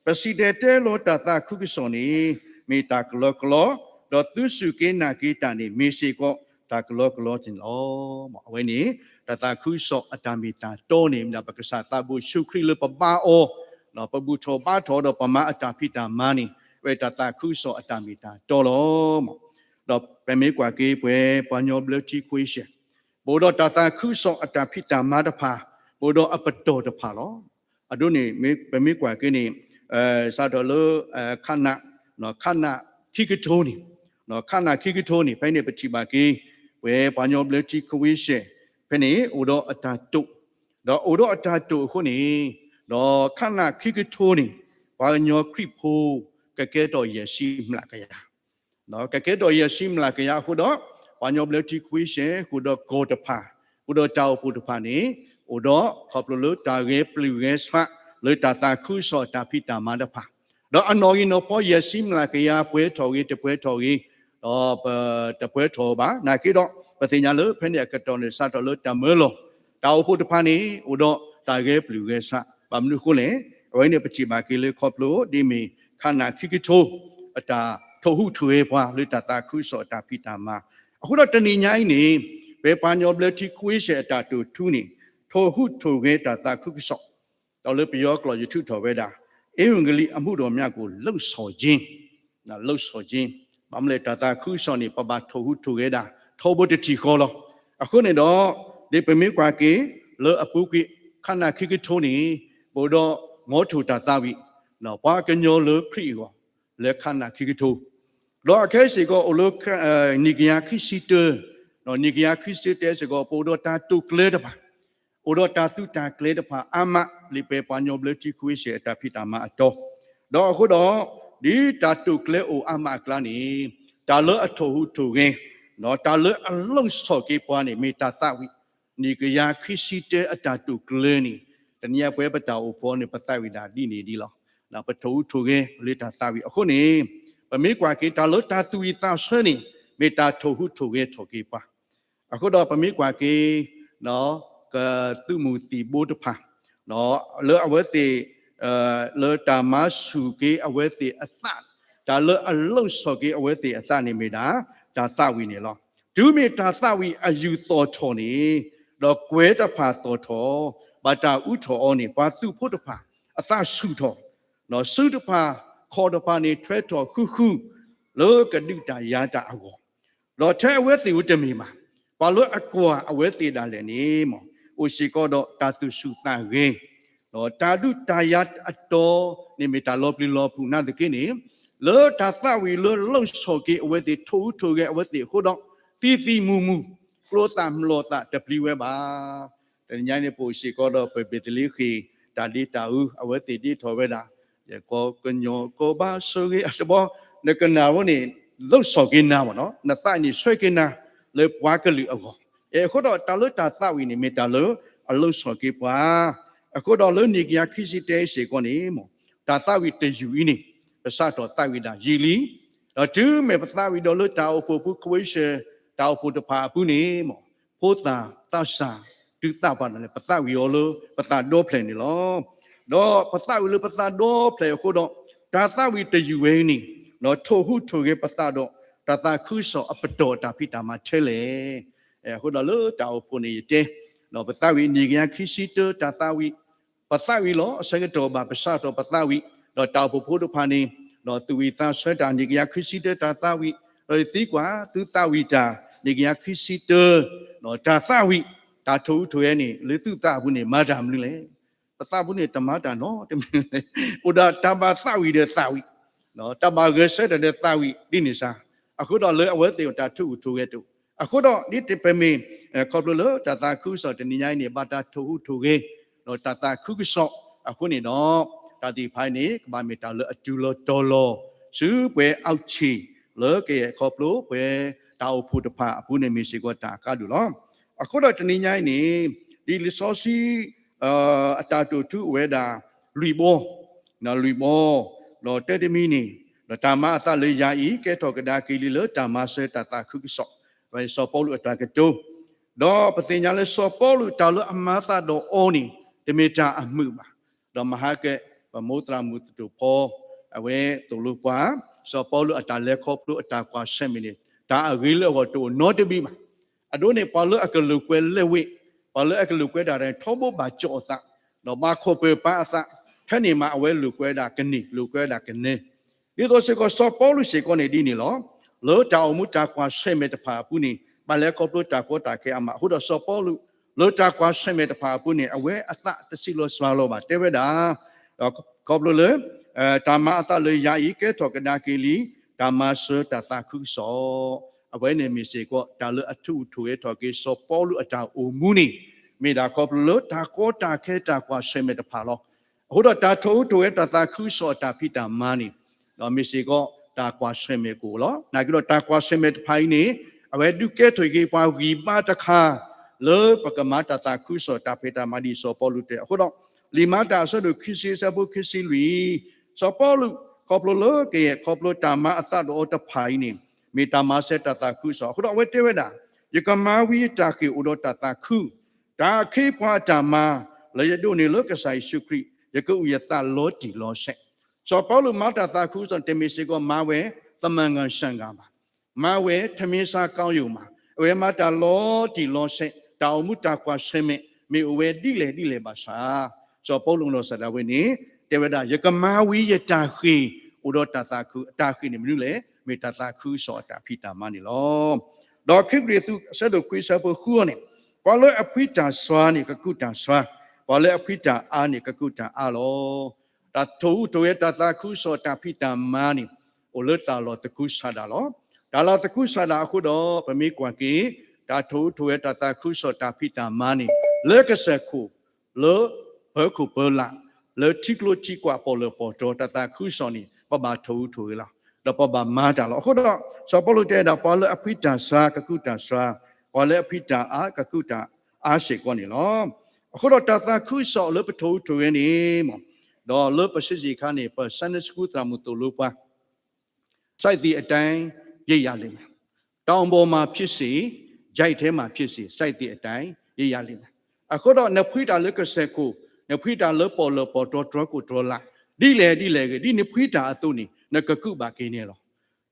ပစံၣ်တဲၤတဲလီၤတၢ်သးခုကစီၣ်န့ၣ် မ့ၢ်တၢ်ကလီကလီ, ဒီးသုစူၢ်က့ၤနာ်က့ၤတၢ်န့ၣ် မ့ၢ်စ့ၢ်ကီးတၢ်ကလီကလီန့ၣ်လီၤ. အဝဲန့ၣ် တၢ်သးခုကစီၣ်အတၢ်မ့ၢ်တၢ်တီန့ၣ် မ့ၢ်ဒၣ်ပကစၢ်သးဘိယ့ၣ်ၡူးခရံာ်လၢပဘါအီၤ, ပဘူၣ်ထီၣ်ဘါထီၣ်ဒီးပမၤအတၢ်ဖံးတၢ်မၤန့ၣ် အဝဲတၢ်သးခုကစီၣ်အတၢ်မ့ၢ်တၢ်တီလီၤ. ဒီးပမ့ၢ်ကွၢ်က့ၤပှဲၤပှၤကညီဘျၢထံခွ့ရှဲၣ်, ပအိၣ်ဒီးတၢ်သးခုကစီၣ်အတၢ်ဖံးတၢ်မၤတဖၣ်, ပအိၣ်ဒီးအပတီၢ်တဖၣ်လီၤ. အဒိန့ၣ် ပမ့ၢ်ကွၢ်က့ၤန့ၣ် စးထီၣ်လၢ ခးနး ခးနးခံကထိန့ၣ်, ခးနးခံကထိန့ၣ် ဖဲန့ၣ်ပထံၣ်ဘၣ်က့ၤ ပှဲၤပှၤကညီဘျၢထံခွ့ရှဲၣ် ဖဲန့ၣ် အိၣ်ဒီးအတၢ်တိာ်, ဒီးအိၣ်ဒီးအတၢ်တိာ်အဃိန့ၣ် ဒီးခးနးခံကထိန့ၣ် ပှၤကညီခရံာ်ဖိ ကကဲထီၣ်ယဲၢ်ဆံမျးကယၤ ကကဲထီၣ်ယဲၢ်ဆံမျးကယၤအဃိဒီး ပှၤကညီဘျၢထံခွ့ရှဲၣ် ဃုာ်ဒီးကီၢ်တဖၣ်, ဃုာ်ဒီးတၢ်အိၣ်ဖှိၣ်တဖၣ်န့ၣ် အိၣ်ဒီးခီဖျိလၢတၢ်ဂဲၤပျုၢ်ဂဲၤဆှး လၢတၢ်သးခုကစီၣ်အတၢ်ဖံးတၢ်မၤတဖၣ်, ဒီးအနီၣ်ဂံၢ်နီၣ်ဖီယဲၢ်ဆံမျးကယၤ ပှဲၤထီၣ်ဂ့ၤတပှဲၤထီၣ်ဂ့ၤ, ဒီးပတပှဲၤထီၣ်ဘၣ် နာ်က့ဒီး ပသ့ၣ်ညါလၢဖဲန့ၣ်အကတီၢ်န့ၣ် စးထီၣ်လၢတၢ်မၢလီၤ တၢ်အိၣ်ဖှိၣ်တဖၣ်န့ၣ် အိၣ်ဒီးတၢ်ဂဲၤပျုၢ်ဂဲၤဆှး ဘၣ်မနုၤအဃိလဲၣ်, အဝဲန့ၣ်ပထံၣ်ဘၣ်က့ၤလၢခီဖျိဒ်မ့ၢ် ခးနးခံကထိ အတၢ်ထိၣ်ဟူးထိၣ်ဂဲၤပှၤလၢတၢ်သးခုကစီၣ်အတၢ်ဖံးတၢ်မၤ, အဃိဒီးတနံၤညါအံၤန့ၣ် ပှဲၤပှၤကညီဘျၢထံခွ့ရှဲၣ်အတၢ်တိာ်ထူန့ၣ် ထိၣ်ဟူးထိၣ်ဂဲၤတၢ်သးခုကစီၣ်, ဒီးလၢပယီၤကျိာ်ယထုးထီၣ်ဝဲဒၣ် ဧဝံဂေလိအမှုတော်များကို လှုံ့ဆော်ခြင်း လှုံ့ဆော်ခြင်း, ဘၣ်မနုၤလဲၣ် တၢ်သးခုကစီၣ်န့ၣ် ပဘၣ်ထိၣ်ဟူးထိၣ်ဂဲၤဒၣ် ထီဘိတထံၣ်ဃီလီၤ. အဃိန့ၣ်ဒီး ဒ်ပမ့ၢ်ကွၢ်က့ၤ လၢအပူၤကွံာ် ခးနးခံကထိန့ၣ် ပအိၣ်ဒီး ငီထိၣ်တၢ်သးဝံၣ် ပှၤကညီလၢခရံာ်အဂီၢ် လၢခးနးခံကထိ, ဒီးအခဲအံၤစ့ၢ်ကီးအိၣ်လၢ နံၣ်ကယၤခံဆံတၢ, နံၣ်ကယၤခံဆံတၢစ့ၢ်ကီး ပအိၣ်ဒီးတၢ်တိာ်ကျဲၤတဖၣ် အိၣ်ဒီးတၢ်သုးတၢ်ကျဲၤတဖၣ်အါမး လၢပှဲၤပှၤကညီဘျၢထံခွ့ရှဲၣ်အတၢ်ဖံးတၢ်မၤအတီၤ, ဒီးအဃိဒီး ဒ်တၢ်တိာ်ကျဲၤအိၣ်အါမးအကျါန့ၣ် တၢ်လၢအထိၣ်ဟူးထိၣ်ဂဲၤ ဒီးတၢ်လၢအလှုံ့ဆော်က့ၤပှၤန့ၣ် မ့ၢ်တၢ်သးဝံၣ် နံၣ်ကယၤခံဆံတၢအတၢ်တိာ်ကျဲၤန့ၣ် တနံၤအံၤပဝဲပတၢ်အိၣ်ဖှိၣ်န့ၣ် ပသးဝံၣ်ဒၣ်ဒ်န့ၣ်ဒ်လီၤ. ပထိၣ်ဟူးထိၣ်ဂဲၤလၢတၢ်သးဝံၣ်အဃိန့ၣ် ပမ့ၢ်ကွၢ်က့ၤတၢ်လၢတၢ်သူၣ်ဝံၣ်သးဆၢန့ၣ် မ့ၢ်တၢ်ထိၣ်ဟူးထိၣ်ဂဲၤထီၣ်က့ၤပှၤ, အဃိဒီးပမ့ၢ်ကွၢ်က့ၤ ကသုးမုၢ်သံၣ်ဘိတဖၣ် လၢအဝဲသ့ၣ် လၢတၢ်မၤဆူၣ်က့ၤအဝဲသ့ၣ်အသး, တၢ်လၢအလှုံ့ဆော်က့ၤအဝဲသ့ၣ်အသးန့ၣ်မ့ၢ်ဒၣ် တၢ်သးဝံၣ်န့ၣ်လီၤ. တုၤမ့ၢ်တၢ်သးဝံၣ်အယူၢ်သီၣ်ထီၣ်န့ၣ် ဒီးကွဲၤတဖၣ်သီၣ်ထီၣ် ဘၣ်တၢ်အူထီၣ်အီၤန့ၣ် ပှၤသုးဖိတဖၣ် အသးဆူၣ်ထီၣ် စုတဖၣ်ခီၣ်တဖၣ်န့ၣ် ထွဲထီၣ်ဃူဃူ လၢကဒုးတၢ်ယၤတၢ်အဂီၢ်, ဒီးထဲအဝဲသ့ၣ်ဧိၤတမ့ၢ်ဘၣ်, ပှၤလၢအကွၢ်အဝဲသ့ၣ်ဒၣ်လဲာ်န့ၣ် အိၣ်စ့ၢ်ကီးဒီးတၢ်သူၣ်ဆူၣ်သးဂဲၤ, ဒီးတၢ်ဒုးတၢ်ယၤအတီၤန့ၣ်မ့ၢ်တၢ်လီၤပျံၤလီၤဖုးနာ်သက့န့ၣ်, လၢတၢ်သးဝံၣ်လၢလှုံ့ဆော်က့ၤအဝဲသ့ၣ် ထိၣ်ဟူးထိၣ်ဂဲၤအဝဲသ့ၣ်အဃိဒီး သံသံမူမူ ကျိသၣ်မျိာ်သၣ်တပျံၤဝဲဘၣ်. တနံၤညါန့ၣ် ပအိၣ်စ့ၢ်ကီးဒီးပဘ့းသလ့ဃ့ၣ် တၢ်ဒ့တၢ်အူ အဝဲသ့ၣ်ဒ့ထီၣ်ဝဲဒၣ် ယကီၢ်ကညီကီၢ်ဘၣ်ဆိၣ်ဂ့ၤအတဘီ နကနၣ်ဝဲန့ၣ် လီၤဆီၣ်က့ၤနၤမ့ၢ်နီၤ နသးန့ၣ်ဆှၢက့ၤနၤ လၢပှၤကလုာ်အဂီၢ်, အဃိဒီးတၢ်လၢတၢ်သးဝံၣ်န့ၣ် မ့ၢ်တၢ်လၢအလီၤဆီၣ်က့ၤပှၤ, အဃိဒီးလၢနံၣ်ကယၤခံဆံတၢအံၤစ့ၢ်ကီးန့ၣ် တၢ်သးဝံၣ်တယုၢ်အံၤန့ၣ် ပစးထီၣ်သးဝံၣ်ဒၣ်ယံာ်လံ, ဒီးတုၤမ့ၢ်ပသးဝံၣ်ဒီးလၢတၢ်အိၣ်ဖှိၣ်ပူၤ ခွ့ရှၢၣ် တၢ်အိၣ်ဖှိၣ်တဖၣ်အပူၤန့ၣ် ဖိသၣ်သးစၢ် သုသၣ်ပှၤဒၣ်လဲာ် ပသးဝံၣ်အီၤလၢပသးဒီဖျၢၣ်န့ၣ်လီၤ. ဒီးပသးဝံၣ်လၢပသးဒီဖျၢၣ်အဃိဒီး တၢ်သးဝံၣ်တယုၢ်ဝဲအံၤန့ၣ် ဒီးထိၣ်ဟူးထိၣ်ဂဲၤပသးဒီး တၢ်သးခုကစီၣ်အပတီၢ်အတၢ်ဖံးတၢ်မၤထဲလဲၣ်. အဃိဒီးလၢတၢ်အိၣ်ဖှိၣ်န့ၣ်ယတဲ ဒီးပသးဝံၣ်နံၣ်ကယၤခံဆံတၢ တၢ်သးဝံၣ် ပသးဝံၣ်လီၤ အဆၢကတီၢ်ဘၣ်ပစးထီၣ်ပသးဝံၣ်, ဒီးတၢ်အိၣ်ဖှိၣ်ဖိတဖၣ်န့ၣ် ဒီးသူၣ်ဝံၣ်သးဆၢတၢ်နံၣ်ကယၤခံဆံတၢ တၢ်သးဝံၣ်, ဒီးယသံကွၢ် သုသးဝံၣ်တၢ် နံၣ်ကယၤခံဆံတၢ ဒီးတၢ်သးဝံၣ်, တၢ်ထိၣ်ဟူးထိၣ်ဂဲၤန့ၣ် လၢသုသးပူၤန့ၣ် မၤတၢ်မနုၤလဲၣ်. ပသးပူၤန့ၣ် တမၤတၢ်နီတမံၤလဲၣ်. အိၣ်ဒီးတၢ်ဘၣ်သးဝံၣ်ဒီးသးဝံၣ်, တၢ်ဘၣ်ဂဲၤဆၢထၢၣ်ဒီးသးဝံၣ် ဒ်န့ၣ်စ့ၢ်. အဃိဒီးလၢအဝဲသ့ၣ်အတၢ်ထိၣ်ဟူးထိၣ်ဂဲၤတအိၣ်. အဃိဒီး ဒ်ပမ့ၢ် ခီဖျိလၢတၢ်သးခုကစီၣ်တနံၤညါအံၤန့ၣ် ဘၣ်တၢ်ထိၣ်ဟူးထိၣ်ဂဲၤ ဒီးတၢ်သးခုကစီၣ်အဃိန့ၣ်ဒီး တၢ်သ့ၣ်တဖၣ်အံၤန့ၣ် ကဘၣ်မ့ၢ်တၢ်လၢအတုၤလီၤတီၤလီၤ ဆူပှဲၤအဝ်းဆံး လၢကယဲၢ်ခီဖျိပှဲၤတၢ်အိၣ်ဖှိၣ်တဖၣ်အပူၤန့ၣ် မ့ၢ်စ့ၢ်ကီးတၢ်အကါဒိၣ်လီၤ. အဃိဒီးတနံၤညါအံၤန့ၣ် ဒ်လံာ်စီဆှံ အတၢ်တိာ်ထူအိၣ်ဝဲဒၣ် လွံၢ်ဘီ, လွံၢ်ဘီ, ဒီးတၢတမံၤန့ၣ် ဒီးတၢ်မၤအသးလၢယၤအံၤ ကဲထီၣ်ကဒါက့ၤလံလၢတၢ်မၤစၢၤတၢ်သးခုကစီၣ်, စီၤပီလူးအတၢ်ကတိၤ, ဒီးပသ့ၣ်ညါလၢစီၤပီလူးတၢ်လၢအမၤသးဒီးအီၤန့ၣ် တမ့ၢ်တၢ်အမုာ်ဘၣ်, ဒီးမဟါကဲ ပမိၢ်သရၣ်မုၣ်သတူၢ်ဖီ အဝဲသိၣ်လိပှၤ စီၤပီလူးအတၢ်လဲၤခီဖျိအတၢ်ကွၢ်ဆၢၣ်မဲာ်န့ၣ် တၢ်အဂ့ၤလၢအဂီၢ်တအိၣ်နီတဘ့ၣ်ဘၣ်. အဒိန့ၣ် ပှၤလၢအကလုာ်ကွဲးလၢဝ့ၢ်, ပှၤလၢအကလုာ်ကွဲးတၢ်န့ၣ် ထီဘိဘၣ်ကၠီၣ်အသး, ဒီးဘၣ်ခိၣ်ပၢၢ်ပာ်အသး, ထဲန့ၣ်မးအဝဲလုာ်ကွဲးဒၣ်ကန့ၢ် လုာ်ကွဲးဒၣ်ကနဲ, ဒ်သိးစ့ၢ်ကီးစီၤပီလူးစ့ၢ်ကီးန့ၣ်ဒ်န့ၣ်လီၤ. လၢတၢ်အိၣ်မူတၢ်ကွၢ်ဆၢၣ်မဲာ်တဖၣ်အပူၤန့ၣ် ဘၣ်လဲၤခီဖျိတၢ်ကီတၢ်ခဲအါမး အဃိဒီးစီၤပီလူး လၢတၢ်ကွၢ်ဆၢၣ်မဲာ်တဖၣ်အပူၤန့ၣ် အဝဲအသးတဆံးလီၤစှၤလီၤဘၣ် တဲဝဲဒၣ် ဒီးခီဖျိလၢ တၢ်မၤအသးလၢယၤအံၤ ကဲထီၣ်ကဒါက့ၤလံ တၢ်မၤစၢၤတၢ်သးခုကစီၣ်, အဝဲန့ၣ်မ့ၢ်စ့ၢ်ကီး တၢ်လၢအထိၣ်ဟူးထိၣ်ဂဲၤထီၣ်က့ၤစီၤပီလူးအတၢ်အိၣ်မူန့ၣ် မ့ၢ်ဒၣ်ခီဖျိလၢတၢ်ကီတၢ်ခဲတၢ်ကွၢ်ဆၢၣ်မဲာ်တဖၣ်လီၤ. အဃိဒီးတၢ်ထိၣ်ဟူးထိၣ်ဂဲၤတၢ်သးခုကစီၣ်အတၢ်ဖံးတၢ်မၤန့ၣ် ဒီးမ့ၢ်စ့ၢ်ကီးတၢ်ကွၢ်ဆၢၣ်မဲာ်ကအိၣ်လီၤ. နာ်က့ဒီးတၢ်ကွၢ်ဆၢၣ်မဲာ်တဖၣ်အံၤန့ၣ် အဝဲဒုးကဲထီၣ်က့ၤပှၤဂံၢ်ဘါတခါ လၢပကမၤတၢ်သးခုကစီၣ်တၢ်ဖံးတၢ်မၤဒ်စီၤပီလူးတဲ. အဃိဒီး လံာ်မၤတၢ်အဆၢဒိၣ်ခံဆံအဆၢဖိခံဆံလွံၢ်, စီၤပီလူး ခီဖျိလၢကယဲၢ်ခီဖျိတၢ်မၤအသးဒီးအီၤတဖၣ်အံၤန့ၣ် မ့ၢ်တၢ်မၤစၢၤတၢ်သးခုကစီၣ် အဃိဒီးအဝဲတဲဝဲဒၣ်, ယကမၤဝံၤယတၢ်ဃ့ၢ်အိၣ်ဒီးတၢ်သးခု, တၢ်အခ့အပှၤအတၢ်မၤ လၢယဒိးန့ၢ်လၢကစၢ်ယ့ၣ်ၡူးခရံာ် ယကအုၣ်ယသးလီၤတံၢ်လီၤဆဲး. စီၤပီလူးမၤတၢ်သးခုကစီၣ် တမ့ၢ်စ့ၢ်ကီးမၤဝဲ သမၢၣ်ငၢၣ်စၢၣ်ဂၤဘၣ်. မၤဝဲထမင်းစားကောင်းရုံမး, အဝဲမၤတၢ်လီၤတံၢ်လီၤဆဲး, တၢ်အိၣ်မူတၢ်ကွၢ်ဆၢၣ်မဲာ် မ့ၢ်အိၣ်ဝဲဒ်လဲၣ်ဒ်လဲၣ်ဘၣ်ဆၣ်, စီၤပီလူးနီၢ်ကစၢ်ဒၣ်ဝဲန့ၣ် တဲဝဲဒၣ် ယကမၤဝံၤယတၢ်ဃ့ၢ် အိၣ်ဒီးတၢ်သးခု, အတၢ်ဃ့ၢ်န့ၣ်မနုၤလဲၣ်, မ့ၢ်တၢ်သးခုကစီၣ်အတၢ်ဖံးတၢ်မၤန့ၣ်လီၤ. ဒီးခံကရံၣ်သူး အဆၢဒိၣ်ခွံအဆၢဖိဃုန့ၣ်, ပှၤလၢအဖှံတၢ်စှၤန့ၣ် ကကူးတၢ်စှၤ, ပှၤလၢအဖှံတၢ်အါန့ၣ် ကကူးတၢ်အါလီၤ. တၢ်ထိၣ်ဟူးထိၣ်ဂဲၤတၢ်သးခုကစီၣ်တၢ်ဖံးတၢ်မၤန့ၣ် အိၣ်လၢတၢ်လီၢ်သကုၤဆးဒးလီၤ. တၢ်လီၢ်သကုၤဆးဒးအဃိဒီး ပမ့ၢ်ကွၢ်က့ၤ တၢ်ထိၣ်ဟူးထိၣ်ဂဲၤတၢ်သးခုကစီၣ်တၢ်ဖံးတၢ်မၤန့ၣ် လၢကစၢၢ်ခိၣ် လၢပၢၤခိၣ်ပၢၤလၢ် လၢထံကျိထံကွာ်ပီၣ်လဲၣ်ပီၣ်တီၤတၢ်သးခုကစီၣ်န့ၣ် ပဘၣ်ထိၣ်ဟူးထိၣ်ဂဲၤလီၤ. ဒီးပဘၣ်မၤတၢ်လီၤ. အဃိဒီး စီၤပီလူးတဲဝဲဒၣ် ပှၤလၢအဖှံတၢ်စှၤ ကကူးတၢ်စှၤ, ပှၤလၢအဖှံတၢ်အါ ကကူးတၢ်အါစ့ၢ်ကီးန့ၣ်လီၤ. အဃိဒီးတၢ်သးခုကစီၣ်လၢပထိၣ်ဟူးထိၣ်ဂဲၤန့ၣ် ဒီးလၢပဆံးဆံးအခါန့ၣ် ပ Sunday School သရၣ်မုၣ်သိၣ်လိပှၤ စိုက်သည့်အတိုင်း ရိတ်ရလိမ့်မယ်. တောင်ပေါ်မှာဖြစ်စေ, ချိုင့်ထဲမှာဖြစ်စေ, စိုက်သည့်အတိုင်း ရိတ်ရလိမ့်မယ်. အဃိဒီး နဖှံတၢ်လၢကစၢၢ်ခိၣ်, နဖှံတၢ်လၢပီၣ်လဲၣ်ပီၣ်တီၤတြီခိၣ်တြီလၢ်, ဒ်လဲၣ်ဒ်လဲၣ်ဂ့ၤ, ဒ်နဖှံတၢ်အသိးန့ၣ် နကကူးဘၣ်က့ၤန့ၣ်လီၤ.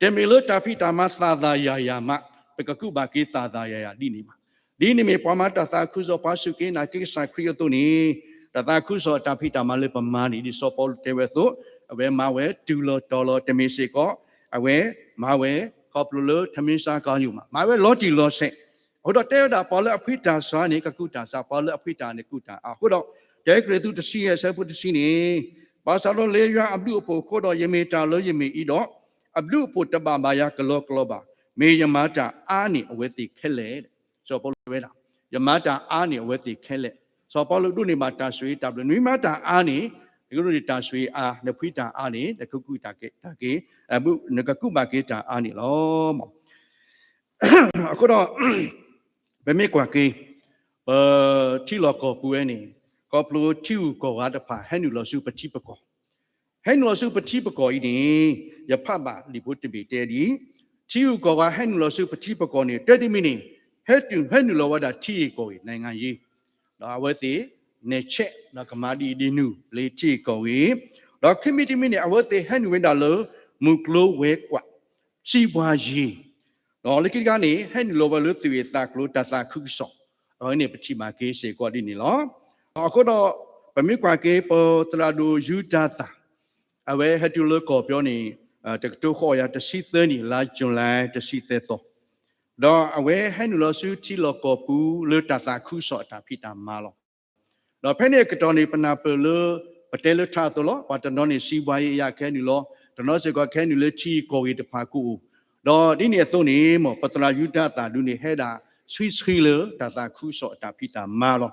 တမ့ၢ်လၢတၢ်ဖံးတၢ်မၤသးသးယၤယၤမး ပကကူးဘၣ်က့ၤသးသးယၤယၤဒ်န့ၣ်ဘၣ်. ဒ်န့ၣ်မ့ၢ်ပှၤမၤတၢ်သးခုကစီၣ် ပှၤစူၢ်က့ၤနာ်က့ၤကစၢ်ခရံာ်အသိးန့ၣ် တၢ်သးခုကစီၣ်တၢ်ဖံးတၢ်မၤလၢပမၤန့ၣ် ဒ်စီၤပီလူးတဲဝဲအသိး အဝဲမၤဝဲတုၤလီၤတီၤလီၤ တမ့ၢ်စ့ၢ်ကီး အဝဲမၤဝဲ ခီဖျိလၢထမင်းစားကောင်းရုံမး မၤဝဲလီၤတံၢ်လီၤဆဲး. အဃိဒီးတဲဝဲဒၣ် ပှၤလၢအဖှံတၢ်စှၤန့ၣ် ကကူးတၢ်စှၤ, ပှၤလၢအဖှံတၢ်န့ၣ်ကူးတၢ်အါ. အဃိဒီး တၢကရံၣ်သူးတဆံယဲၢ် အဆၢဖိတဆံန့ၣ် ဘၣ်ဆၣ်ဒီးလၢယွၤအဘျုးအဖှိၣ်အဃိဒီး ယမ့ၢ်တၢ်လၢယမ့ၢ်အံၤဒီး အဘျုးအဖှိၣ်တဘၣ်ဘၣ်ယၤကလီကလီဘၣ်. မ့ၢ်ယမၤတၢ်အါန့ၢ်အဝဲသ့ၣ်ခဲလၢာ် စီၤပီလူးတဲဝဲဒၣ် ယမၤတၢ်အါန့ၢ်အဝဲသ့ၣ်ခဲလၢာ်. စီၤပီလူးဒိးန့ၢ်ဘၣ်တၢ်ဆိၣ်ဂ့ၤတၢ်ဘျုး နမ့ၢ်မၤတၢ်အါန့ၣ် နကဒိးန့ၢ်တၢ်ဆိၣ်ဂ့ၤအါ, နဖှံတၢ်အါန့ၣ် နကကူးတၢ်က့ၤ, နကကူးဘၣ်က့ၤတၢ်အါန့ၣ်လီၤ. အဃိဒီး ပမ့ၢ်ကွၢ်က့ၤ ပထံလီၢ်ကီၢ်ပူၤဝဲန့ၣ် ခီဖျိထံဂုၤကီၢ်ဂၤတဖၣ် ဟဲနုာ်လီၤဆူပထံပကီၢ် ဟဲနုာ်လီၤဆူပထံပကီၢ်အံၤန့ၣ် ယဖးဘၣ်လံာ်ဖိတဘ့ၣ်တဲဒ်အံၤ, ထံဂုၤကီၢ်ဂၤဟဲနုာ်လီၤဆူပထံပကီၢ်န့ၣ် တၢ်တမံၤန့ၣ် ဟဲတုၤ ဟဲနုာ်လီၤဝဲဒၣ်ထံဂ့ၢ်ကီၢ်ဂ့ၢ် နိုင်ငံရေး ဒီးအဝဲသ့ၣ် နဲၣ်ဆဲး ဒီးကမၤဒ်အံၤဒ်နုၤ လၢထံဂ့ၢ်ကီၢ်ဂ့ၢ်, ဒီးခံမံၤတမံၤန့ၣ် အဝဲသ့ၣ်ဟဲနုာ်ဝဲဒၣ်လၢ မုၢ်ကျိၤဝဲၤကွာ် စံးပှၤယ့ၤ, ဒီးလၢခံတခါန့ၣ် ဟဲနုာ်လီၤဝဲလၢသူၣ်ဂ့ၢ်သးကျိၤတၢ်သးခုကစီၣ်, အဝဲန့ၣ်ပထံၣ်ဘၣ်က့ၤစ့ၢ်ကီးဒ်န့ၣ်လီၤ. အဃိဒီး ပမ့ၢ်ကွၢ်က့ၤ ပသရၣ်ဒိၣ်ယူတၤသၣ် အဝဲဟဲတုၤလၢကီၢ်ပယီၤန့ၣ် တကထိဃိးကယၤတဆံသၢနံၣ် လါယူၤလံတဆံသၢသီ, ဒီးအဝဲဟဲနုာ်လီၤဆူထံလီၢ်ကီၢ်ပူၤလၢတၢ်သးခုကစီၣ်အတၢ်ဖံးတၢ်မၤလီၤ. ဒီးဖဲန့ၣ်အကတီၢ်န့ၣ် ပနၢ်ပၢၢ်လၢ ပတဲလၢထးအသိးလီၤ, ပှၤတနီၤန့ၣ်စံးပှၤယ့ၤအံၤကဟဲနုာ်လီၤ, တနီၤစ့ၢ်ကီးကဟဲနုာ်လၢထံဂ့ၢ်ကီၢ်ဂ့ၢ်တဖၣ်ကအိၣ်, ဒီးဒ်န့ၣ်အသိးန့ၣ် မ်ပသရၣ်ယူတၤသၣ်ဒုန့ၣ် ဟဲဒၣ်ဆှံဆှံလၢတၢ်သးခုကစီၣ်အတၢ်ဖံးတၢ်မၤလီၤ.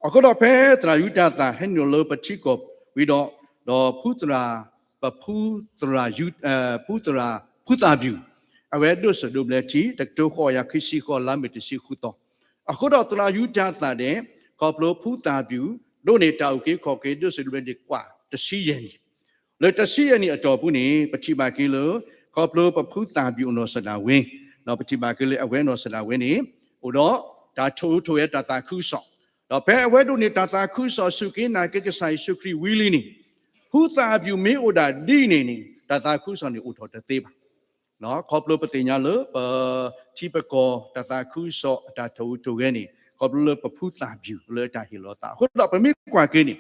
အဃိဒီးဖဲသရၣ်ယူတၤသၣ်ဟဲနုာ်လီၤလၢပထံကီၢ်ဝံၤဒီး, ဒီးဖုသရၣ်, ပဖုသရၣ်ယူ, ဖုသရၣ်, ဖုသၣ်ဘျူး, အဝဲဒိးစၢၤဒိးဘျၢထံ တကထိဃိးကယၤခံဆံဃိး လါမ့ၤတဆံဃုသီ, အဃိဒီးသရၣ်ယူတၤသၣ်ဒဲး ခီဖျိဖုသၣ်ဘျူး ဒိးန့ၢ်တၢ်အုၣ်က့ၤခီၣ်က့ၤ ဒိးစၢၤဒိးဘျၢဒံးကွၢ်တဆံယဲၢ်နံၣ်, လၢတဆံယဲၢ်နံၣ်အတီၢ်ပူၤန့ၣ် ပထံၣ်ဘၣ်က့ၤလၢ ခီဖျိပဖုသၣ်ဘျူးအနီၢ်စဒၣ်ဝဲ, ဒီးပထံၣ်ဘၣ်က့ၤလၢအဝဲအနီၢ်စဒၣ်ဝဲန့ၣ် အိၣ်ဒီးတၢ်ထိၣ်ဟူးထိၣ်ဂဲၤတၢ်သးခုကစီၣ်, ဒီးဖဲအဝဲဒိးန့ၢ်တၢ်သးခုကစီၣ်စူၢ်က့ၤနာ်က့ၤကစၢ်ယ့ၣ်ၡူးခရံာ်ဝံၤလံန့ၣ်, ဖုသၣ်ဘျူးမ့ၢ်အိၣ်ဒၣ်ဒ်န့ၣ်န့ၣ် တၢ်သးခုကစီၣ်န့ၣ်အိၣ်ထီၣ်တသ့ဘၣ်. ခီဖျိပသ့ၣ်ညါလၢ ပထံပကီၢ်တၢ်သးခုကစီၣ်အတၢ်ထိၣ်ဟူးထိၣ်ဂဲၤန့ၣ် ခီဖျိလၢပဖုသၣ်ဘျူးလၢအတၢ်ဟ့ၣ်လီၤသး, အဃိဒီးပမ့ၢ်ကွၢ်က့ၤန့ၣ်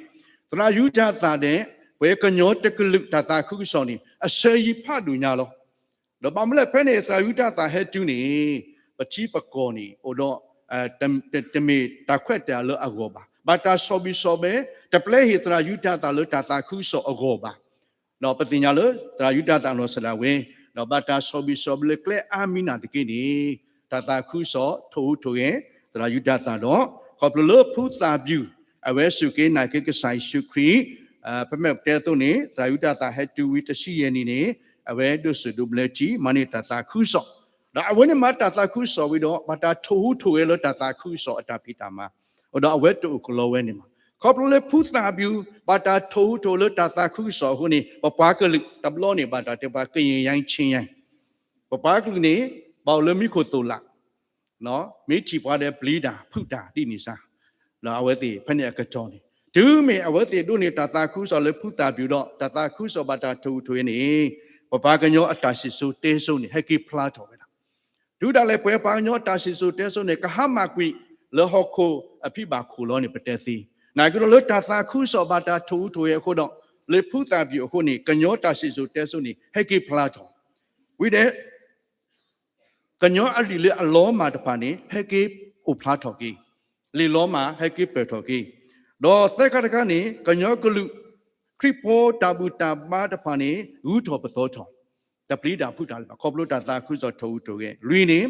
သရၣ်ယူတၤသၣ်ဒဲး ပှၤကညီတကလုာ်တၢ်သးခုကစီၣ်န့ၣ် အဆၢယံၤဖးဒိၣ်ညါလီၤ. ဒီးဘၣ်မနုၤလဲၣ် ဖဲန့ၣ်သရၣ်ယူတၤသၣ်ဟဲတုၤန့ၣ် ပထံပကီၢ်န့ၣ် အိၣ်ဒီး တမ့ၢ်တၢ်ခွဲးတၢ်ယာ်လၢအဂီၢ်ဘၣ်. ဘၣ်တၢ်ဆီၣ်ဘံၣ်ဆီၣ်ဘၢ တပျဲဟ့ၣ်သရၣ်ယူတၤသၣ်လၢတၢ်သးခုကစီၣ်အဂီၢ်ဘၣ်. ဒီးပသ့ၣ်ညါလၢ သရၣ်ယူတၤသၣ်နီၢ်စဒၣ်ဝဲ, ဒီးဘၣ်တၢ်ဆီၣ်ဘံၣ်ဆီၣ်ဘၢလၢကျဲအါမံၤနာ်သက့န့ၣ် တၢ်သးခုကစီၣ်ထိၣ်ဟူးထိၣ်ဂဲၤ သရၣ်ယူတၤသၣ်ဒီး ခီဖျိလၢဖုသၣ်ဘျူး အဝဲစူၢ်က့ၤနာ်က့ၤကစၢ်ယ့ၣ်ၡူးခရံာ်, ဖဲမ့ၢ်ပတဲအသိးန့ၣ် သရၣ်ယူတၤသၣ်ဟဲတုၤဝံၤတဆံယဲၢ်နံၣ်န့ၣ် အဝဲဒိးစၢၤဒိးဘျၢထံ မၤန့ၢ်တၢ်သးခုကစီၣ်, ဒီးအဝဲန့ၣ်မၤတၢ်သးခုကစီၣ်ဝံၤဒီး ဘၣ်တၢ်ထိၣ်ဟူးထိၣ်ဂဲၤလၢတၢ်သးခုကစီၣ်အတၢ်ဖံးတၢ်မၤ, ဒီးအဝဲတအိၣ်ကလီဝဲန့ၣ်မး. ခီဖျိလၢဖုသၣ်ဘျူး ဘၣ်တၢ်ထိၣ်ဟူးထိၣ်ဂဲၤလၢတၢ်သးခုကစီၣ်အဃိန့ၣ် ပပှၤကလုာ်တဘျီန့ၣ် ဘၣ်တၢ်တဲပှၤ ကရင်ရိုင်းချင်းရိုင်း, ပပှၤကလုာ်န့ၣ် ဘၣ်အိၣ်လၢမံခိၣ်သိၣ်လး မ့ၢ်ထံၣ်ပှၤဒီးပျံၤတၢ်ဖုးတၢ်ဒ်န့ၣ်စ့ၢ်, ဒီးအဝဲသ့ၣ်ဖဲန့ၣ်အကတီၢ်န့ၣ် တုၤမ့ၢ်အဝဲသ့ၣ်ဒိးန့ၢ်တၢ်သးခုကစီၣ်လၢဖုသၣ်ဘျူးဒီး တၢ်သးခုကစီၣ်ဘၣ်တၢ်ထိၣ်ဟူးထိၣ်ဂဲၤန့ၣ် ပပှၤကညီအတၢ်စံၣ်စိၤတဲစိၤန့ၣ် ဟဲက့ၤဖျါထီၣ်ဝဲဒၣ်. တုၤဒၣ်လဲာ်ပှၤပှၤကညီအတၢ်စံၣ်စိၤတဲစိၤန့ၣ် ကဟါမၢ်ကွံာ်လၢဟီၣ်ခိၣ်အဖံဘၣ်ခိၣ်လီၤန့ၣ် ပတဲသ့, နာ်က့ဒီးလၢတၢ်သးခုကစီၣ်ဘၣ်တၢ်ထိၣ်ဟူးထိၣ်ဂဲၤအဃိဒီး လၢဖုသၣ်ဘျူးအဃိန့ၣ် ကညီတၢ်စံၣ်စိၤတဲစိၤန့ၣ် ဟဲက့ၤဖျါထီၣ်, ဝံၤဒီး ကညီအလံာ်လၢအလီၤမၢ်တဖၣ်န့ၣ် ဟဲက့ၤအိၣ်ဖျါထီၣ်က့ၤ, လံာ်လီၤမၢ်ဟဲက့ၤပၢၢ်ထီၣ်က့ၤ, ဒီးသၢခါတခါန့ၣ် ကညီကလုာ် ခရံာ်ဖိတၢ်ဘူၣ်တၢ်ဘါတဖၣ်န့ၣ် ဂုၤထီၣ်ပသီထီၣ်, တပျံၤတၢ်ဖုးတၢ်လၢၤဘၣ် ခီဖျိတၢ်သးခုကစီၣ်ထိၣ်ဟူးထိၣ်ဂဲၤ, လွံၢ်န့ၣ်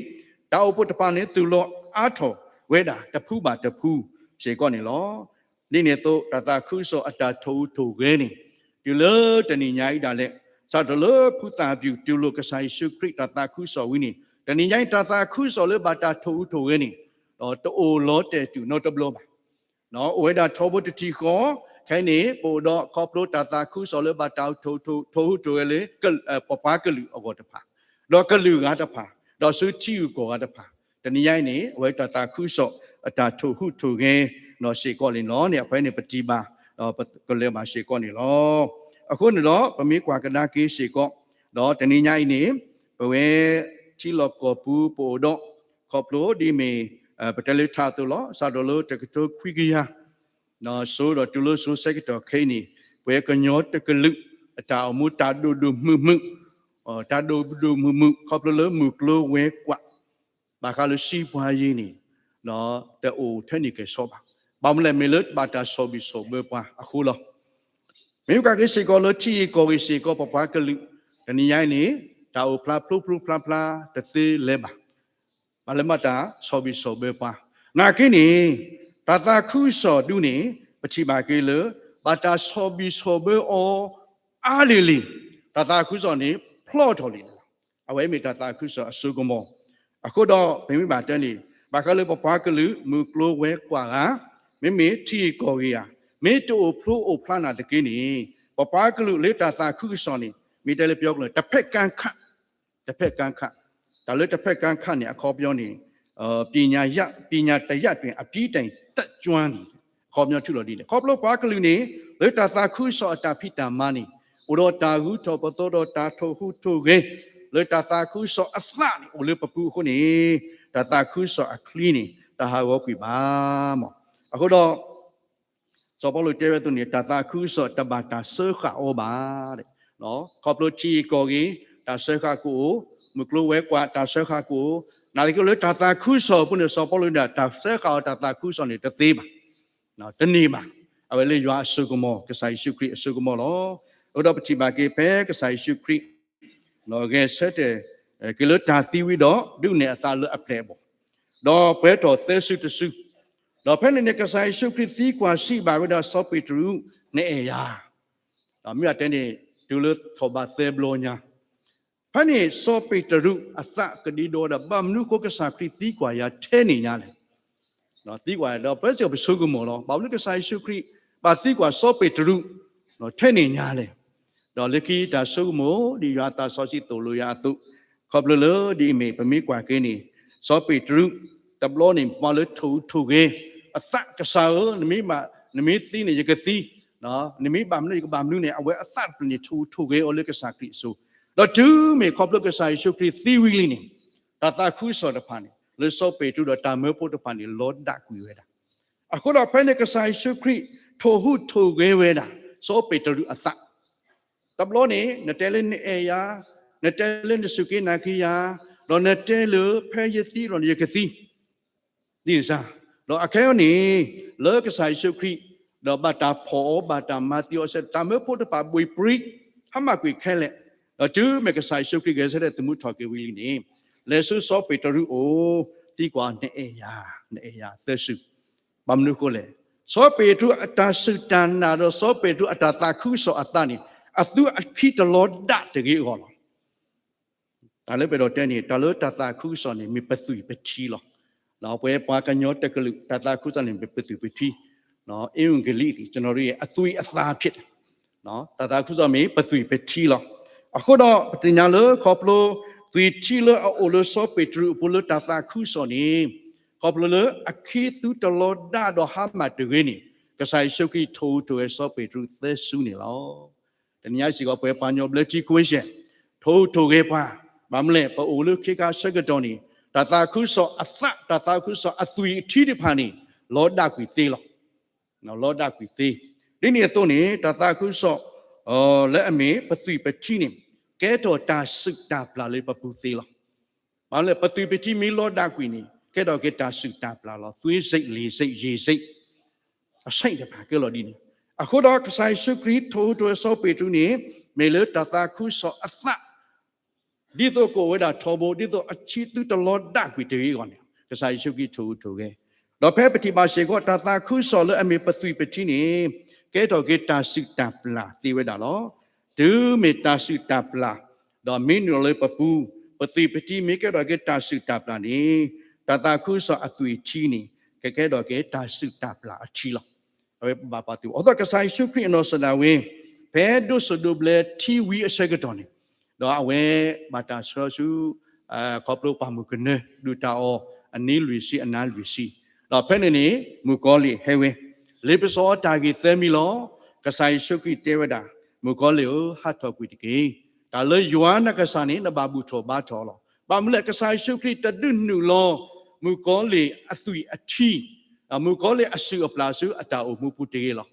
တၢ်အိၣ်ဖှိၣ်တဖၣ်န့ၣ် သူၣ်လီၤအါထီၣ်ဝဲဒၣ်တဖုဘၣ်တဖုစ့ၢ်ကီးန့ၣ်လီၤ. ဒ်န့ၣ်အသိး တၢ်သးခုကစီၣ်အတၢ်ထိၣ်ဟူးထိၣ်ဂဲၤန့ၣ် တုၤလၢတနံၤညါအံၤဒၣ်လဲာ် စးထီၣ်လၢဖုသၣ်ဘျူးတူၢ်လိာ်ကစၢ်ယ့ၣ်ၡူးခရံာ်တၢ်သးခုကစီၣ်ဝံၤန့ၣ် တနံၤညါအံၤတၢ်သးခုကစီၣ်လၢဘၣ်တၢ်ထိၣ်ဟူးထိၣ်ဂဲၤန့ၣ် ဒီးတအိၣ်လီၤတဲာ်တုၤနီတဘျီဘၣ်. အိၣ်ဝဲဒၣ်ထီဘိတထံၣ်ဃီ, ခဲအံၤန့ၣ် ပအိၣ်ဒီးခီဖျိတၢ်သးခုကစီၣ်လၢဘၣ်တၢ်ထိၣ်ဟူးထိၣ်ဂဲၤလၢ ပပှၤကလုာ်အဂီၢ်တဖၣ်, ဒီးကလုာ်ဂၤတဖၣ်, ဒီးဆူထံဂုၤကီၢ်ဂၤတဖၣ်, တနံၤညါအံၤန့ၣ် အဝဲတၢ်သးခုကစီၣ်အတၢ်ထိၣ်ဟူးထိၣ်ဂဲၤ နီၢ်စ့ၢ်ကီးန့ၣ်လီၤန့ၣ် အဖဲန့ၣ်ပထံၣ်ဘၣ် ဒီးပကလဲၤဘၣ်စ့ၢ်ကီးန့ၣ်လီၤ. အဃိန့ၣ်ဒီး ပမ့ၢ်ကွၢ်ကဒါက့ၤစ့ၢ်ကီး ဒီးတနံၤညါအံၤန့ၣ် ပဝဲထံလီၢ်ကီၢ်ပူၤပအိၣ်ဒီး ခီဖျိဒ်မ့ၢ် ပတဲလၢထးအသိးလီၤ. စးထီၣ်လၢတကထိခွံကယၤ စိၤဒီးတုၤလၢစိၤဆၢကတီၢ်ခဲအံၤန့ၣ် ပဝဲကညီတကလုာ် အတၢ်အိၣ်မူတၢ်ဒိၣ်ဒိၣ်မုၢ်မုၢ်, တၢ်ဒိၣ်ဒိၣ်မုၢ်မုၢ် ခီဖျိလၢမုၢ်ကျိၤဝဲၤကွာ် ဘၣ်ဃးလၢစံးပှၤယ့ၤန့ၣ် တအိၣ်ထဲန့ၣ်ကဲၤဆီဘၣ်. ဘၣ်မနုၤလဲၣ် မ့ၢ်လၢဘၣ်တၢ်ဆီၣ်ဘံၣ်ဆီၣ်ဘၢပှၤအဃိလီၤ. မ့ၢ်ကွၢ်က့ၤစ့ၢ်ကီးလၢထံဂ့ၢ်ကီၢ်ဂ့ၢ်စ့ၢ်ကီး ပပှၤကလုာ် တနံၤညါအံၤန့ၣ် တၢ်အိၣ်ဖျါဖျိဖျိဖျါဖျါတသ့လၢၤဘၣ်. ဘၣ်လၢမ့ၢ်တၢ်ဆီၣ်ဘံၣ်ဆီၣ်ဘၢပှၤ နာ်က့န့ၣ် တၢ်သးခုကစီၣ်ဒုန့ၣ် ပထံၣ်ဘၣ်က့ၤလၢ ဘၣ်တၢ်ဆီၣ်ဘံၣ်ဆီၣ်ဘၢအီၤအါလံၤလံၤ တၢ်သးခုကစီၣ်န့ၣ် ဖျိထီၣ်လံလီၤ. အဝဲမ့ၢ်တၢ်သးခုကစီၣ်အစိကမီၤ. အဃိဒီး ပမ့ၢ်ဘၣ်တဲန့ၣ် ဘၣ်ဃးလၢပပှၤကလုာ် မုၢ်ကျိၤဝဲၤကွာ်ဂၤ မ့မ့ၢ်ထံဂ့ၢ်ကီၢ်ဂ့ၢ်ဧါ မ့ၢ်တအိၣ်ဖျိအိၣ်ဖျါနာ်သက့န့ၣ် ပပှၤကလုာ်လၢတၢ်သးခုကစီၣ်န့ၣ် မ့ၢ်တဲလၢပယီၤကလုာ် တဖက်ကမ်းခတ်, တဖက်ကမ်းခတ်, တၢ်လၢတဖက်ကမ်းခတ်န့ၣ် အခီပညီန့ၣ် ပညာရပ်တွင် အပြီးတိုင် တတ်ကျွမ်းလံ. အခီပညီထုးလီၤဒ်လဲၣ်. ခီဖျိပှၤကလုာ်န့ၣ် လၢတၢ်သးခုကစီၣ်အတၢ်ဖံးတၢ်မၤန့ၣ် အိၣ်ဒီးတၢ်ဂုၤထီၣ်ပသီဒီးတၢ်ထိၣ်ဟူးထိၣ်ဂဲၤ လၢတၢ်သးခုကစီၣ်အသးန့ၣ် အိၣ်လၢပပူၤအဃိန့ၣ် တၢ်သးခုကစီၣ်အချံန့ၣ် တဟးဂီၤကွံာ်ဘၣ်မး. အဃိဒီး စီၤပီလူးတဲဝဲအသိးန့ၣ် တၢ်သးခုကစီၣ်တဘၣ်တၢ်စၢဃာ်အီၤဘၣ်. ခီဖျိထံဂ့ၢ်ကီၢ်ဂ့ၢ် တၢ်စၢဃာ်ကအိၣ်, မုၢ်ကျိၤဝဲၤကွာ် တၢ်စၢဃာ်ကအိၣ်, နာ်သက့လၢတၢ်သးခုကစီၣ်အပူၤန့ၣ် စီၤပီလူးဒၣ် တၢ်စၢဃာ်အီၤတၢ်သးခုကစီၣ်န့ၣ် တသ့ဘၣ်, တန့ၢ်ဘၣ်. အဝဲလၢယွၤအစိကမီၤ ကစၢ်ယ့ၣ်ၡူးခရံာ်အစိကမီၤလီၤ. အဃိဒီးပထံၣ်ဘၣ်က့ၤဖဲကစၢ်ယ့ၣ်ၡူးခရံာ် ဂဲၤဆၢထၢၣ်က့ၤလၢတၢ်သံဝံၤဒီး ဒုးနဲၣ်အသးလၢအပျဲၢ်အဘီၣ်, ဒီးပှဲၤထီၣ်သၢစုတစု, ဒီးဖဲန့ၣ်န့ၣ် ကစၢ်ယ့ၣ်ၡူးခရံာ်သံကွၢ်စံးဘၣ်ဝဲဒၣ်စီၤပ့းတရူး နအဲၣ်ယၤ, ဒီးမ့ၢ်အတဲန့ၣ် တုၤလၢထီၣ်ဘးသၢဘျီညါ ဖဲန့ၣ် စီၤပ့းတရူးအသးကဒံဒီဝဲဒၣ် ဘၣ်မနုၤဃိကစၢ်ခရံာ်သံကွၢ်ယၤထဲန့ၣ်ညါလဲၣ်. သံကွၢ်ဒီး ပစံးပဆိကမိၣ်လီၤ. ဘၣ်မနုၤကစၢ်ယ့ၣ်ၡူးခရံာ် ဘၣ်သံကွၢ်စီၤပ့းတရူး ထဲန့ၣ်ညါလဲၣ်. ဒီးလၢခံတၢ်ဆိကမိၣ် ဒ်ယွၤအသးစီဆှံသိၣ်လိယၤအသိး, ခီဖျိလၢဒ်အံၤမ့ၢ် ပမ့ၢ်ကွၢ်က့ၤန့ၣ် စီၤပ့းတရူး တဘျီန့ၣ် မၤလၢထိၣ်ဟူးထိၣ်ဂဲၤ အသးကစၢ်ဧၢ, နမ့ၢ်ဘၣ် နမ့ၢ်သံန့ၣ် ယကသံ, နမ့ၢ်ဘၣ်မနုၤ ယကဘၣ်မနုၤန့ၣ် အဝဲအသးတဖျၢၣ်န့ၣ် ထိၣ်ဟူးထိၣ်ဂဲၤအီၤလၢကစၢ်ခရံာ်အစိၤ, ဒီးတုၤမ့ၢ်ခီဖျိကစၢ်ယ့ၣ်ၡူးခရံာ်သံဝံၤလံန့ၣ် တၢ်သးခုကစီၣ်တဖၣ်န့ၣ် လၢစီၤပ့းတရူးဒီးတၢ်မၢဖိတဖၣ်န့ၣ် လီၤဒၣ်ကွံာ်ဝဲဒၣ်. အဃိဒီးဖဲန့ၣ်ကစၢ်ယ့ၣ်ၡူးခရံာ် ထိၣ်ဟူးထိၣ်ဂဲၤဝဲဒၣ် စီၤပ့းတရူးအသး, တဘျီန့ၣ် နတဲလၢနအဲၣ်ယၤ, နတဲလၢနစူၢ်က့ၤနာ်က့ၤယၤ, ဒီးနတဲလၢဖဲယသံဒီးယကသံ သ့ၣ်စါ, ဒီးအခဲအံၤန့ၣ် လၢကစၢ်ယ့ၣ်ၡူးခရံာ် ဒီးဘၣ်တၢ်ဖီၣ်အီၤ ဘၣ်တၢ်မၤသံအီၤစ့ၢ် တၢ်မၢဖိတဖၣ်ဘှံးပြံ ဟါမၢ်ကွံာ်ခဲလၢာ်, ဒီးတုၤမ့ၢ်ကစၢ်ယ့ၣ်ၡူးခရံာ်ဂဲၤဆၢထၢၣ်သမူထီၣ်က့ၤဝံၤလံန့ၣ် လဲၤဆူစီၤပ့းတရူးအအိၣ် သံကွၢ် နအဲၣ်ယၤ, နအဲၣ်ယၤသၢစု, ဘၣ်မနုၤအဃိလဲၣ်. စီၤပ့းတရူးအတၢ်စူၢ်တၢ်နာ်ဒီးစီၤပ့းတရူးအတၢ်သးခုကစီၣ်အသးန့ၣ် အသုအခံတလီၤဒၣ်တဂ့ၤအဂီၢ်လီၤ. တၢ်လၢပအဲၣ်ဒိးတဲန့ၣ် တၢ်လၢတၢ်သးခုကစီၣ်န့ၣ် မ့ၢ်ပသွံၣ်ပထံလီၤ. ပဝဲပှၤကညီတကလုာ် တၢ်သးခုကစီၣ်န့ၣ် မ့ၢ်ပသွံၣ်ပထံ, အ့ဝံဂ့လံ ကျွန်တော်တို့ရဲ့ အသွေးအသားဖြစ်တယ်. တၢ်သးခုကစီၣ်မ့ၢ်ပသွံၣ်ပထံလီၤ. အဃိဒီးပသ့ၣ်ညါလၢခီဖျိ သွံၣ်ထံလၢအအိၣ်လၢစီၤပ့းတရူးအပူၤလၢတၢ်သးခုကစီၣ်န့ၣ် ခီဖျိလၢအခံသုတလီၤဒၣ်ဒီးဟါမၢ်တဂ့ၤန့ၣ် ကစၢ်ယ့ၣ်ၡူးခရံာ်ထိၣ်ဟူးထိၣ်ဂဲၤစီၤပ့းတရူးသၢစုန့ၣ်လီၤ. တနံၤညါစ့ၢ်ကီး ပဝဲပှၤကညီဘျၢထံခွ့ရှဲၣ် ထိၣ်ဟူးထိၣ်ဂဲၤပှၤ, ဘၣ်မနုၤလဲၣ် ပအိၣ်လၢခ့ခါဆၢကတီၢ်န့ၣ် တၢ်သးခုကစီၣ်အသး တၢ်သးခုကစီၣ်အသွံၣ်အထံတဖၣ်န့ၣ် လီၤဒၣ်ကွံာ်သ့လီၤ. လီၤဒၣ်ကွံာ်သ့. ဒ်န့ၣ်အသိးန့ၣ် တၢ်သးခုကစီၣ် လၢအမ့ၢ်ပသွံၣ်ပထံန့ၣ် ကဲထီၣ်တၢ်စုၣ်တၢ်ပျၢ်လၢပပူၤသ့လီၤ. ဘၣ်မနုၤလဲၣ် ပသွံၣ်ပထံမ့ၢ်လီၤဒၣ်ကွံာ်န့ၣ် ကဲထီၣ်က့ၤတၢ်စုၣ်တၢ်ပျၢ်လီၤ. သွေးစိတ် လီစိတ် ရေစိတ် အစိတ်တဖၣ်ကဲလီၤဒ်န့ၣ်. အဃိဒီးကစၢ်ယ့ၣ်ၡူးခရံာ်ထိၣ်ဟူးထိၣ်ဂဲၤစီၤပ့းတရူးန့ၣ် မ့ၢ်လၢတၢ်သးခုကစီၣ်အသး ဒ်သိးကအိၣ်ဝဲဒၣ်ထီဘိ ဒ်သိးအခံသုတလီၤဒၣ်ကွံာ်တဂ့ၤအဂီၢ်န့ၣ် ကစၢ်ယ့ၣ်ၡူးခရံာ်ထိၣ်ဟူးထိၣ်ဂဲၤ. ဒီးဖဲပထံၣ်ဘၣ်စ့ၢ်ကီး တၢ်သးခုကစီၣ်လၢအမ့ၢ်ပသွံၣ်ပထံန့ၣ် ကဲထီၣ်က့ၤတၢ်စုၣ်တၢ်ပျၢ်သ့ဝဲဒၣ်လီၤ. တုၤမ့ၢ်တၢ်စုၣ်တၢ်ပျၢ် ဒီးမ့ၢ်နုာ်လီၤလၢပပူၤ ပသွံၣ်ပထံမ့ၢ်ကဲထီၣ်က့ၤတၢ်စုၣ်တၢ်ပျၢ်န့ၣ် တၢ်သးခုကစီၣ်အသွံၣ်အထံန့ၣ် ကကဲထီၣ်က့ၤတၢ်စုၣ်တၢ်ပျၢ်အထံလီၤ. အဝဲပဘၣ်ပာ်သူၣ် အဃိဒီးကစၢ်ယ့ၣ်ၡူးခရံာ်အနီၢ်ကစၢ်ဒၣ်ဝဲ ဖဲဒိးစဒိးဘျၢထံဝံၤအဆၢကတီၢ်န့ၣ် ဒီးအဝဲဘၣ်တၢ်ဆှၢဆူ ခီဖျိပှၢ်မုၢ်ကနၢ ဒုၣ်တၢ်အီၣ် အနံၤလွံၢ်ဆံအနၤလွံၢ်ဆံ, ဒီးဖဲန့ၣ်န့ၣ် မုၣ်ကီၤလံၢ်ဟဲဝဲ လ့ပစီအတၢ်ဂ့ၢ်သၢမံၤလီၤ. ကစၢ်ယ့ၣ်ၡူးခရံာ်တဲဝဲဒၣ် မုၣ်ကီၤလံၢ်ဧၢ ဟးထီၣ်ကွံာ်တက့ၢ်. တၢ်လၢယွၤနကစၢ်န့ၣ် နဘၣ်ဘူၣ်ထီၣ်ဘါထီၣ်လီၤ. ဘၣ်မနုၤလဲၣ် ကစၢ်ယ့ၣ်ၡူးခရံာ်တဒုးနုာ်လီၤ မုၣ်ကီၤလံၢ်အသွံၣ်အထံ မုၣ်ကီၤလံၢ်အစုၣ်အပျၢ်ဆူအတၢ်အိၣ်မူပူၤတဂ့ၤလီၤ.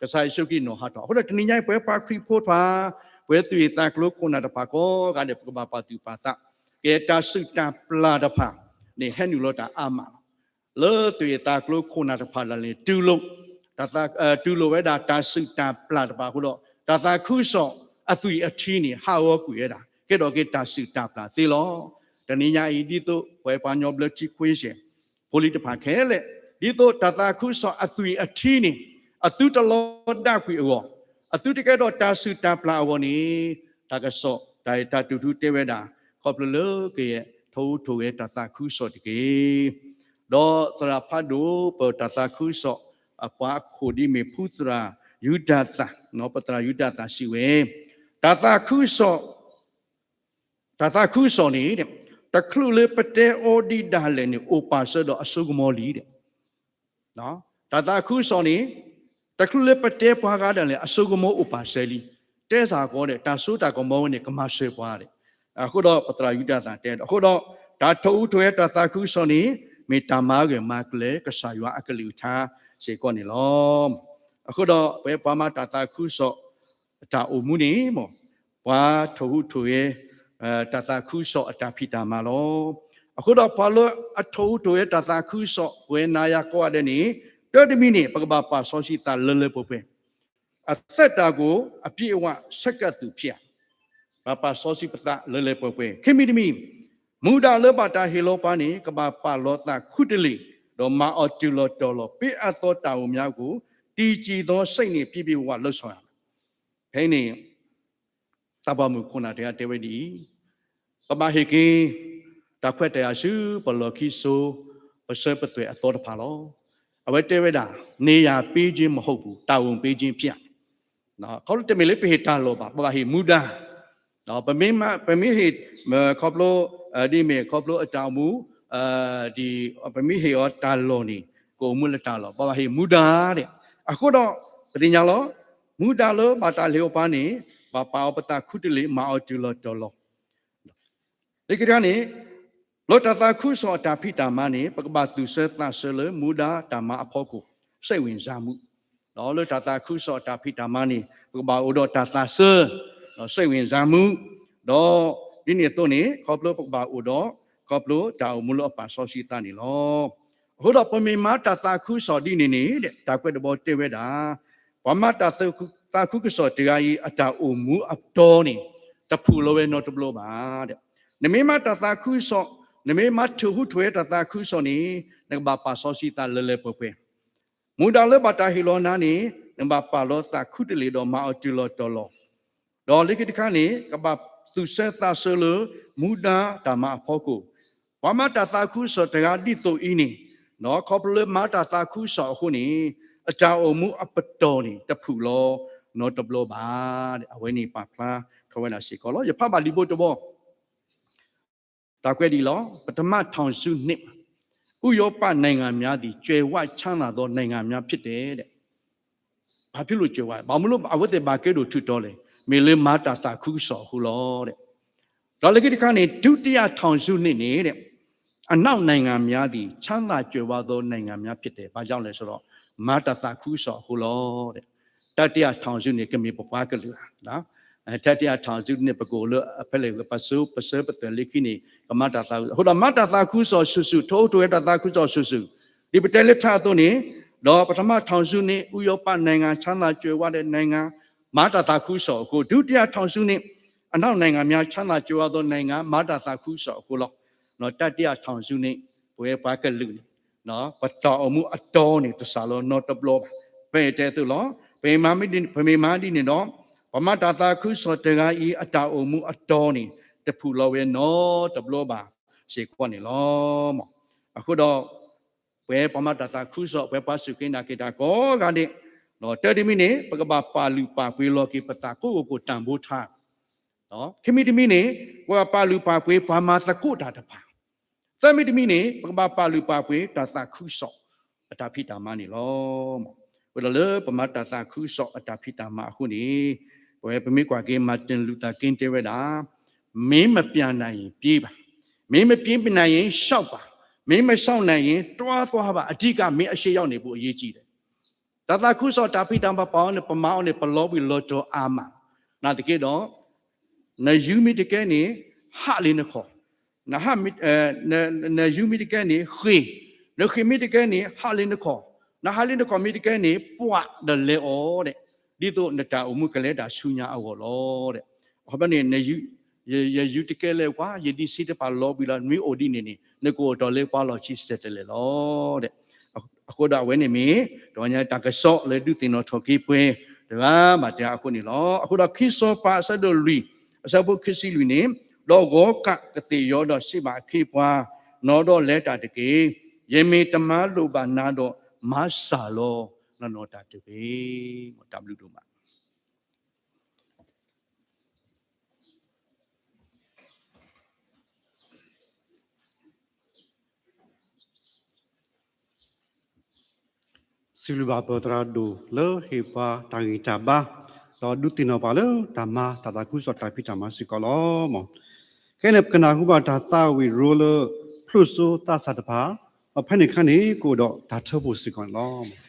ကစၢ်ယ့ၣ်ၡူးခရံာ်နီၤဟးထီၣ်. အဃိဒီးတနံၤညါအံၤ ပဝဲပှၤခရံာ်ဖိတဖၣ် ပဝဲသွံၣ်အသးကျိခိၣ်နၢ်တဖၣ်ကိးဂၤဒဲး ပကဘၣ်ပာ်သူၣ်ပာ်သး ကဲတၢ်စုၣ်တၢ်ပျၢ်တဖၣ်န့ၣ် ဟဲနုာ်လီၤတၢ်အါမးလီၤ. လၢသွံၣ်အသးကျိခိၣ်နၢ်တဖၣ်လၢ်န့ၣ် တူၢ်လိာ် တူၢ်လိာ်ဝဲဒၣ်တၢ်စုၣ်တၢ်ပျၢ်တဖၣ်အဃိဒီး တၢ်သးခုကစီၣ်အသွံၣ်အထံန့ၣ် ဟးဂီၤကွံာ်ဝဲဒၣ် ကဲထီၣ်က့ၤတၢ်စုၣ်တၢ်ပျၢ်သ့လီၤ. တနံၤညါအံၤ ဒ်သိးပဝဲပှၤကညီဘျၢထံခွ့ရှဲၣ် ဖိလံၤတဖၣ်ခဲလၢာ် ဒ်သိးတၢ်သးခုကစီၣ်အသွံၣ်အထံန့ၣ် အသုတလီၤဒၣ်ကွံာ်အဂီၢ် အသုတကဲထီၣ်တၢ်စုၣ်တၢ်ပျၢ်အဂီၢ်န့ၣ် တၢ်ကစီၣ် တၢ် တၢ်တူၢ်ထူတဲဝဲဒၣ် ခီဖျိလၢကယဲၢ်ထိၣ်ဟူးထိၣ်ဂဲၤတၢ်သးခုကစီၣ်တက့ၢ်. ဒီးသရၣ်ဖးဒိၣ် ပတၢ်သးခုကစီၣ် အပှၤအခိၣ်ဒ်မ့ၢ်ဖုသရၣ်ယူဒၤသၣ် ပသရၣ်ယူဒၤသၣ်စံးဝဲ တၢ်သးခုကစီၣ် တၢ်သးခုကစီၣ်န့ၣ် တချုးလၢပတဲအီၤဒံးဒၣ်လဲာ်န့ၣ် အိၣ်ပာ်စၢၤဒီးအစိကမီၤလံဒီး တၢ်သးခုကစီၣ်န့ၣ် တချုးလၢပတဲပှၤဂၤဒၣ်လဲာ် အစိကမီၤအိၣ်ပာ်စၢၤလံ. တဲစ့ၢ်ကီးဒီး တၢ်စိတၢ်ကမီၤဝဲန့ၣ် ကမၤစၢၤပှၤဒီး အဃိဒီးပသရၣ်ယူဒၤသၣ်တဲ အဃိဒီး တၢ်ထိၣ်ဟူးထိၣ်ဂဲၤတၢ်သးခုကစီၣ်န့ၣ် မ့ၢ်တၢ်မၤဂၢၢ်မၤကျၢၤကစၢ်ယွၤအကလုၢ်ကထါစ့ၢ်ကီးန့ၣ်လီၤ. အဃိဒီး ပဝဲပှၤမၤတၢ်သးခုကစီၣ် အတၢ်အိၣ်မူန့ၣ် ပှၤထိၣ်ဟူးထိၣ်ဂဲၤ တၢ်သးခုကစီၣ်အတၢ်ဖံးတၢ်မၤလီၤ. အဃိဒီးပှၤလၢအထိၣ်ဟူးထိၣ်ဂဲၤတၢ်သးခုကစီၣ် ပဝဲနၤယၤကိးဂၤဒဲးန့ၣ် တၢ်တမံၤန့ၣ် ပကဘၣ်ပာ်စီဆှံသးလၢလၢပှဲၤပှဲၤ အသက်တာကို အပြည့်အဝ ဆက်ကပ်သူဖြစ်ရမယ်. ဘၣ်ပာ်စီဆှံပသးလၢလၢပှဲၤပှဲၤ. ခံမံၤတမံၤ မူဒါလၢဘၣ်တၢ်ဟ့ၣ်လီၤပှၤန့ၣ် ကဘၣ်ပာ်လီၤသးခူတလ့ၢ် ဒီးမၤအီၤတုၤလီၤတီၤလီၤ ပေးအပ်သောတာဝန်များကို တည်ကြည်သောစိတ်နှင့် ပြည့်ပြည့်ဝဝလုပ်ဆောင်ရမယ်. ဖဲအံၤန့ၣ် သးပှၢ်မုၣ်ခိၣ်နၢ်တဂၤတဲဝဲဒ်အံၤ, ပဘၣ်ဟ့ၣ်က့ၤ တၢ်ခွဲးတၢ်ယာ်ဆူပလီၢ်ခံစိၤ ပဆၢပသွဲၣ်အသီတဖၣ်လီၤ. အဝဲတဲဝဲဒၣ် နေရာပေးခြင်းမဟုတ်ဘူး တာဝန်ပေးခြင်းဖြစ်ရမယ်. ခီဖျိတမ့ၢ်လၢပဟ့ၣ်တၢ်လီၢ်ဘၣ်, ပဘၣ်ဟ့ၣ်မူဒါ, ပမ့ၢ်ဟ့ၣ် ခီဖျိ ဒ်မ့ၢ်ခီဖျိအတၢ်အိၣ်မူ ပမ့ၢ်ဟ့ၣ်အီၤတၢ်လီၢ်န့ၣ် ကအိၣ်မူလၢတၢ်လီၢ်, ပဘၣ်ဟ့ၣ်မူဒါဒီး အဃိဒီး ပသ့ၣ်ညါလီၤ, မူဒါလၢဘၣ်တၢ်ဟ့ၣ်လီၤပှၤန့ၣ် ဘၣ်ပာ်အီၤပသးခူတလ့ၢ် မၤအီၤတုၤလီၤတီၤလီၤ လၢခံတခါန့ၣ် လၢတၢ်သးခုကစီၣ်အတၢ်ဖံးတၢ်မၤန့ၣ် ပကဘၣ်သူၣ်ဆၢသးဆၢလၢမူဒါတၢ်မၤအဖီခိၣ် စိတ်ဝင်စားမှု, ဒီးလၢတၢ်သးခုကစီၣ်အတၢ်ဖံးတၢ်မၤန့ၣ် ပကဘၣ်အိၣ်ဒီးတၢ်သးဆၢ စိတ်ဝင်စားမှု, ဒီးဒ်န့ၣ်အသိးန့ၣ် ခီဖျိပကဘၣ်အိၣ်ဒီး ခီဖျိတၢ်အိၣ်မူလၢအပာ်စီဆှံသးန့ၣ်လီၤ. အဃိဒီးပမ့ၢ်မၤတၢ်သးခုကစီၣ်ဒ်န့ၣ်န့ၣ် တၢ်ကွဲးတဘီတဲဝဲဒၣ် ပှၤမၤတၢ်သးခုကစီၣ်တဂၤအံၤ အတၢ်အိၣ်မူအတီၤန့ၣ် တဖုၣ်လီၤဝဲနီတဘျီဘၣ်. နမ့ၢ်မၤတၢ်သးခုကစီၣ်, နမ့ၢ်မၤထိၣ်ဟူးထိၣ်ဂဲၤတၢ်သးခုကစီၣ်န့ၣ် နကဘၣ်ပာ်စီဆှံသးလၢလၢပှဲၤပှဲၤ, မူဒါလၢဘၣ်တၢ်ဟ့ၣ်လီၤနၤန့ၣ် နဘၣ်ပာ်လီၤသးခူတလ့ၢ်ဒီး မၤအီၤတုၤလီၤတီၤလီၤ ဒီးလၢခံတခါန့ၣ် ကဘၣ်သူၣ်ဆၢသးဆၢလၢ မူဒါတၢ်မၤအဖီခိၣ်, ပှၤမၤတၢ်သးခုကစီၣ်တဂၤဒ်သိးအံၤန့ၣ်, ခီဖျိလၢမၤတၢ်သးခုကစီၣ်အဃိန့ၣ် အတၢ်အိၣ်မူအပတီၢ်န့ၣ် တဖုၣ်လီၤနီတဘျီဘၣ်. အဝဲန့ၣ်ပာ်ဖျါထီၣ်ဝဲဒၣ်စ့ၢ်ကီးလီၤ. ယဖးဘၣ်လံာ်ဘိတဘီ တၢ်ကွဲးဒ်အံၤလီၤ. ပထမထောင်စုနှစ်မှာ ဥရောပနိုင်ငံများသည် ကြွယ်ဝချမ်းသာသောနိုင်ငံများဖြစ်တယ်တဲ့. ဘာဖြစ်လို့ကြွယ်ဝလဲ, ဘာဖြစ်လို့အဝဲသ့ၣ်ဘၣ်ကဲဒိၣ်ထူးတီလဲၣ်, မ့ၢ်လၢမၤတၢ်သးခုကစီၣ်အဃိလီၤတဲ့. ဒီးလၢခံတခါန့ၣ် ဒုတိယထောင်စုနှစ်န့ၣ်တဲ့ အနောက်နိုင်ငံများသည် ချမ်းသာကြွယ်ဝသောနိုင်ငံများဖြစ်တယ်. ဘာကြောင့်လဲဆိုတော့ မၤတၢ်သးခုကစီၣ်အဃိလီၤ. တတိယထောင်စုန့ၣ် ကမ့ၢ်ပပှၤကလုာ်ဧါ. တတိယထောင်စုန့ၣ် ပကအိၣ်လၢအဖဲလဲၣ် ပဆၢပသွဲၣ်လၢခံန့ၣ် ကမၤတၢ်သးခုကစီၣ်, အဃိဒီးမၤတၢ်သးခုကစီၣ်စုာ်စုာ်, ထိၣ်ဟူးထိၣ်ဂဲၤတၢ်သးခုကစီၣ်စုာ်စုာ်, ဒ်ပတဲလၢထါအသိးန့ၣ်, ဒီးပထမထောင်စုနှစ် ဥရောပနိုင်ငံ ချမ်းသာကြွယ်ဝတဲ့နိုင်ငံ မၤတၢ်သးခုကစီၣ်အဃိ, ဒုတိယထောင်စုနှစ် အနောက်နိုင်ငံများ ချမ်းသာကြွယ်ဝသောနိုင်ငံ မၤတၢ်သးခုကစီၣ်အဃိလီၤ. တတိယထောင်စုန့ၣ် ပဝဲပှၤကလုာ်န့ၣ် ပတၢ်အိၣ်မူအတီၤန့ၣ် တစှၤလီၤနီတဘျီဘၣ်. ဖဲအံၤတဲအသိးလီၤ. ပမ့ၢ်မၤဒ်န့ၣ်ဒီး ပှၤမၤတၢ်သးခုကစီၣ်တဂၤအံၤ အတၢ်အိၣ်မူအတီၤန့ၣ် တဖုၣ်လီၤဝဲနီတဘျီဘၣ်စ့ၢ်ကီးန့ၣ်လီၤ. အဃိဒီး ပဝဲပှၤမၤတၢ်သးခုကစီၣ် ပဝဲပှၤစူၢ်က့ၤနာ်က့ၤတၢ်ကိးဂၤဒဲး, တၢ်တမံၤန့ၣ် ပကဘၣ်ပာ်လုၢ်ပာ်ပှ့ၤလီၤက့ၤပသးကိးဂၤကိးတၢ်ဘိထါ ခံမံၤတမံၤန့ၣ် ပကဘၣ်ပာ်လုၢ်ပာ်ပှ့ၤပှၤမၤသကိးတၢ်တဖၣ်, သၢမံၤတမံၤန့ၣ် ပကဘၣ်ပာ်လုၢ်ပာ်ပှ့ၤတၢ်သးခုကစီၣ် အတၢ်ဖံးတၢ်မၤန့ၣ်လီၤ. အဃိဒီးလၢပမၤတၢ်သးခုကစီၣ်အတၢ်ဖံးတၢ်မၤအဃိန့ၣ် ပဝဲပမ့ၢ်ကွၢ်က့ၤ Martin Luther King တဲဝဲဒၣ် မင်းမပျံနိုင်ရင် ပြေးပါ, မင်းမပြေးနိုင်ရင် လျှောက်ပါ, မင်းမလျှောက်နိုင်ရင် တွားသွားပါ, အဓိက မင်းအရှေ့ရောက်နေဖို့ အရေးကြီးတယ်. တၢ်သးခုကစီၣ်တၢ်ဖံးတၢ်မၤပာ်အီၤန့ၣ် ပမၤအီၤန့ၣ် ပလီၤဘှံးလီၤတီၤအါမး, နာ်သက့ဒီး နယူမ့ၢ်တကဲန့ၣ် ဟးလံနခီၣ်, နဟးမ့ၢ် နယူမ့ၢ်တကဲန့ၣ် ဃ့ၢ်, နဃ့ၢ်မ့ၢ်တကဲန့ၣ် ဟးလံနခီၣ်, နဟးလံနခီၣ်မ့ၢ်တကဲန့ၣ် ပှၤဒီးလဲၤအီၤဒီး ဒ်သိးနတၢ်အိၣ်မူကလဲၤတၢ်ဆူညါအဂီၢ်လီၤဒီး အဃိန့ၣ် ယယူတကဲလၢၤကွၢ်, ယဒံးဆံးတဖၣ်လီၤဘှံးလီၤ, မ့ၢ်အိၣ်ဒ်န့ၣ်န့ၣ် နကအိၣ်တီၢ်လၢပှၤလီၢ်ခံစဲးတလဲာ်လီၤဒီး အဃိဒီးအဝဲန့ၣ်မ့ၢ် တဂီၤညါတၢ်ကစီၣ်လၢဒုးသ့ၣ်နီၣ်ထီၣ်က့ၤပှဲၤ တဂၤဘၣ်တဂၤအဃိန့ၣ်လီၤ. အဃိဒီးခံစီၤပၤအဆၢဒိၣ်လွံၢ် အဆၢဖိခံဆံလွံၢ်န့ၣ်, ဒီးဂီၤကးကသ့ၣ်ယီၤဒီးစံးဘၣ်အခ့အပှၤ, နီၢ်ဒီးလဲၤတၢ်တက့ၢ်. ယမ့ၢ်တမၤလိာ်ဘၣ်နၤဒီး မၤစၢ်လီၤနနီၢ်တၢ်တဂ့ၤ. တၢ်ဘျုးဒိၣ်မး. စံးဘျုးဘၣ်ပသရၣ်ဒိၣ်လၢဟ့ၣ်ပှၤတၢ်ဂံၢ်တၢ်ဘါ, ဒီးဒုးသ့ၣ်နီၣ်ပှၤလၢတၢ်မၤတၢ်သးခုကစီၣ်တၢ်ဖံးတၢ်မၤစ့ၢ်ကီးလီၤ. ခဲအံၤန့ၣ် ပကနၢ်ဟူဘၣ်တၢ်သးဝံၣ်ရိလၢ ဖျိၣ်စိသးစၢ်တဖၣ်, ဒီးဖဲန့ၣ်အခါန့ၣ် ကအိၣ်ဒီးတၢ်ထၢဖှိၣ်စ့ၢ်ကီးန့ၣ်လီၤ.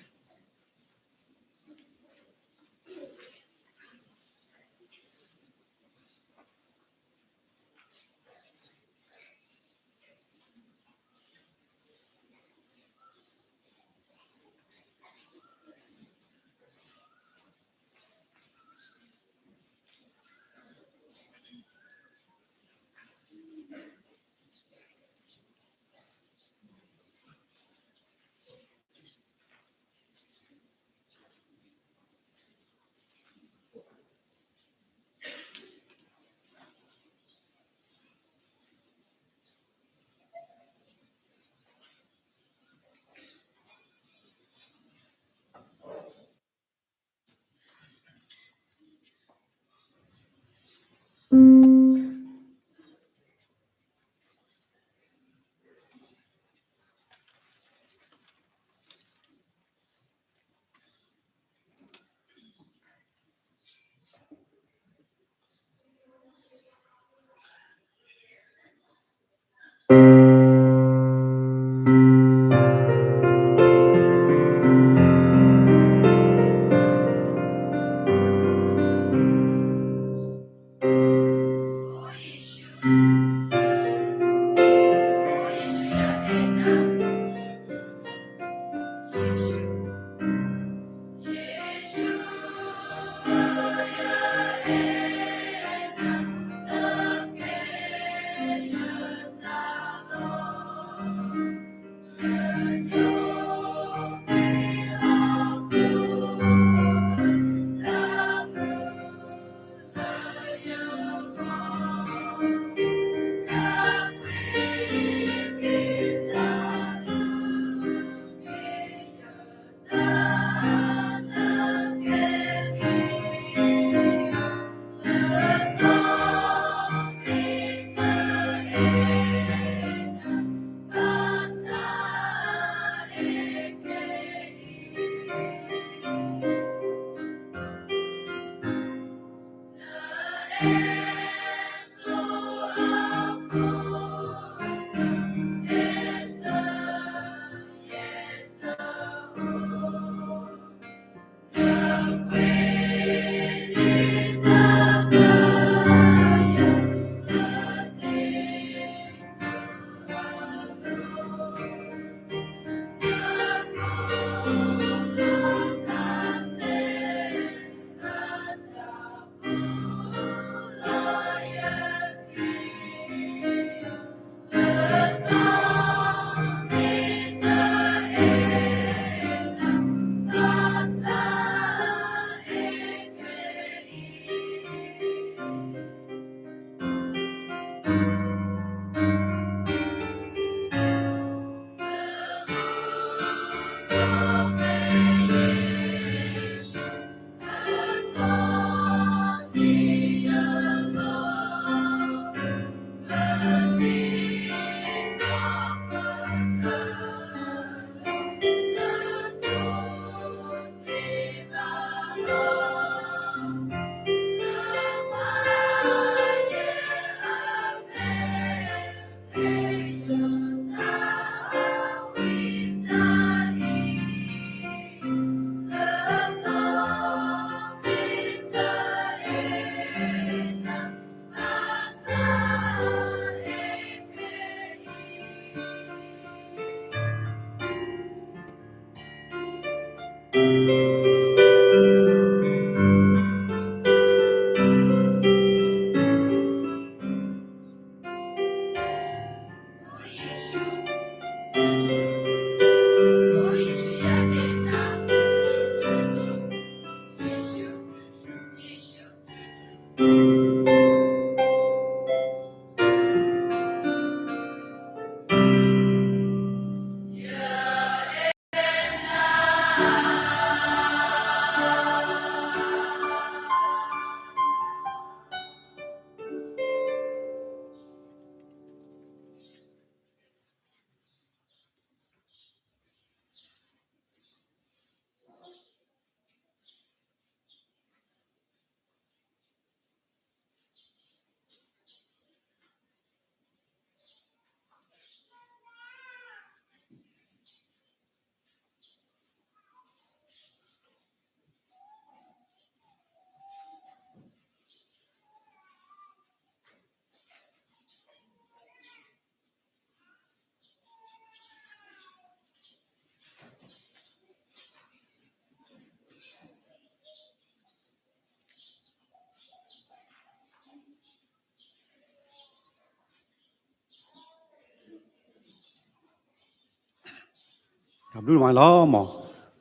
တၢ်ဘျုးဒိၣ်မးလီၤမး,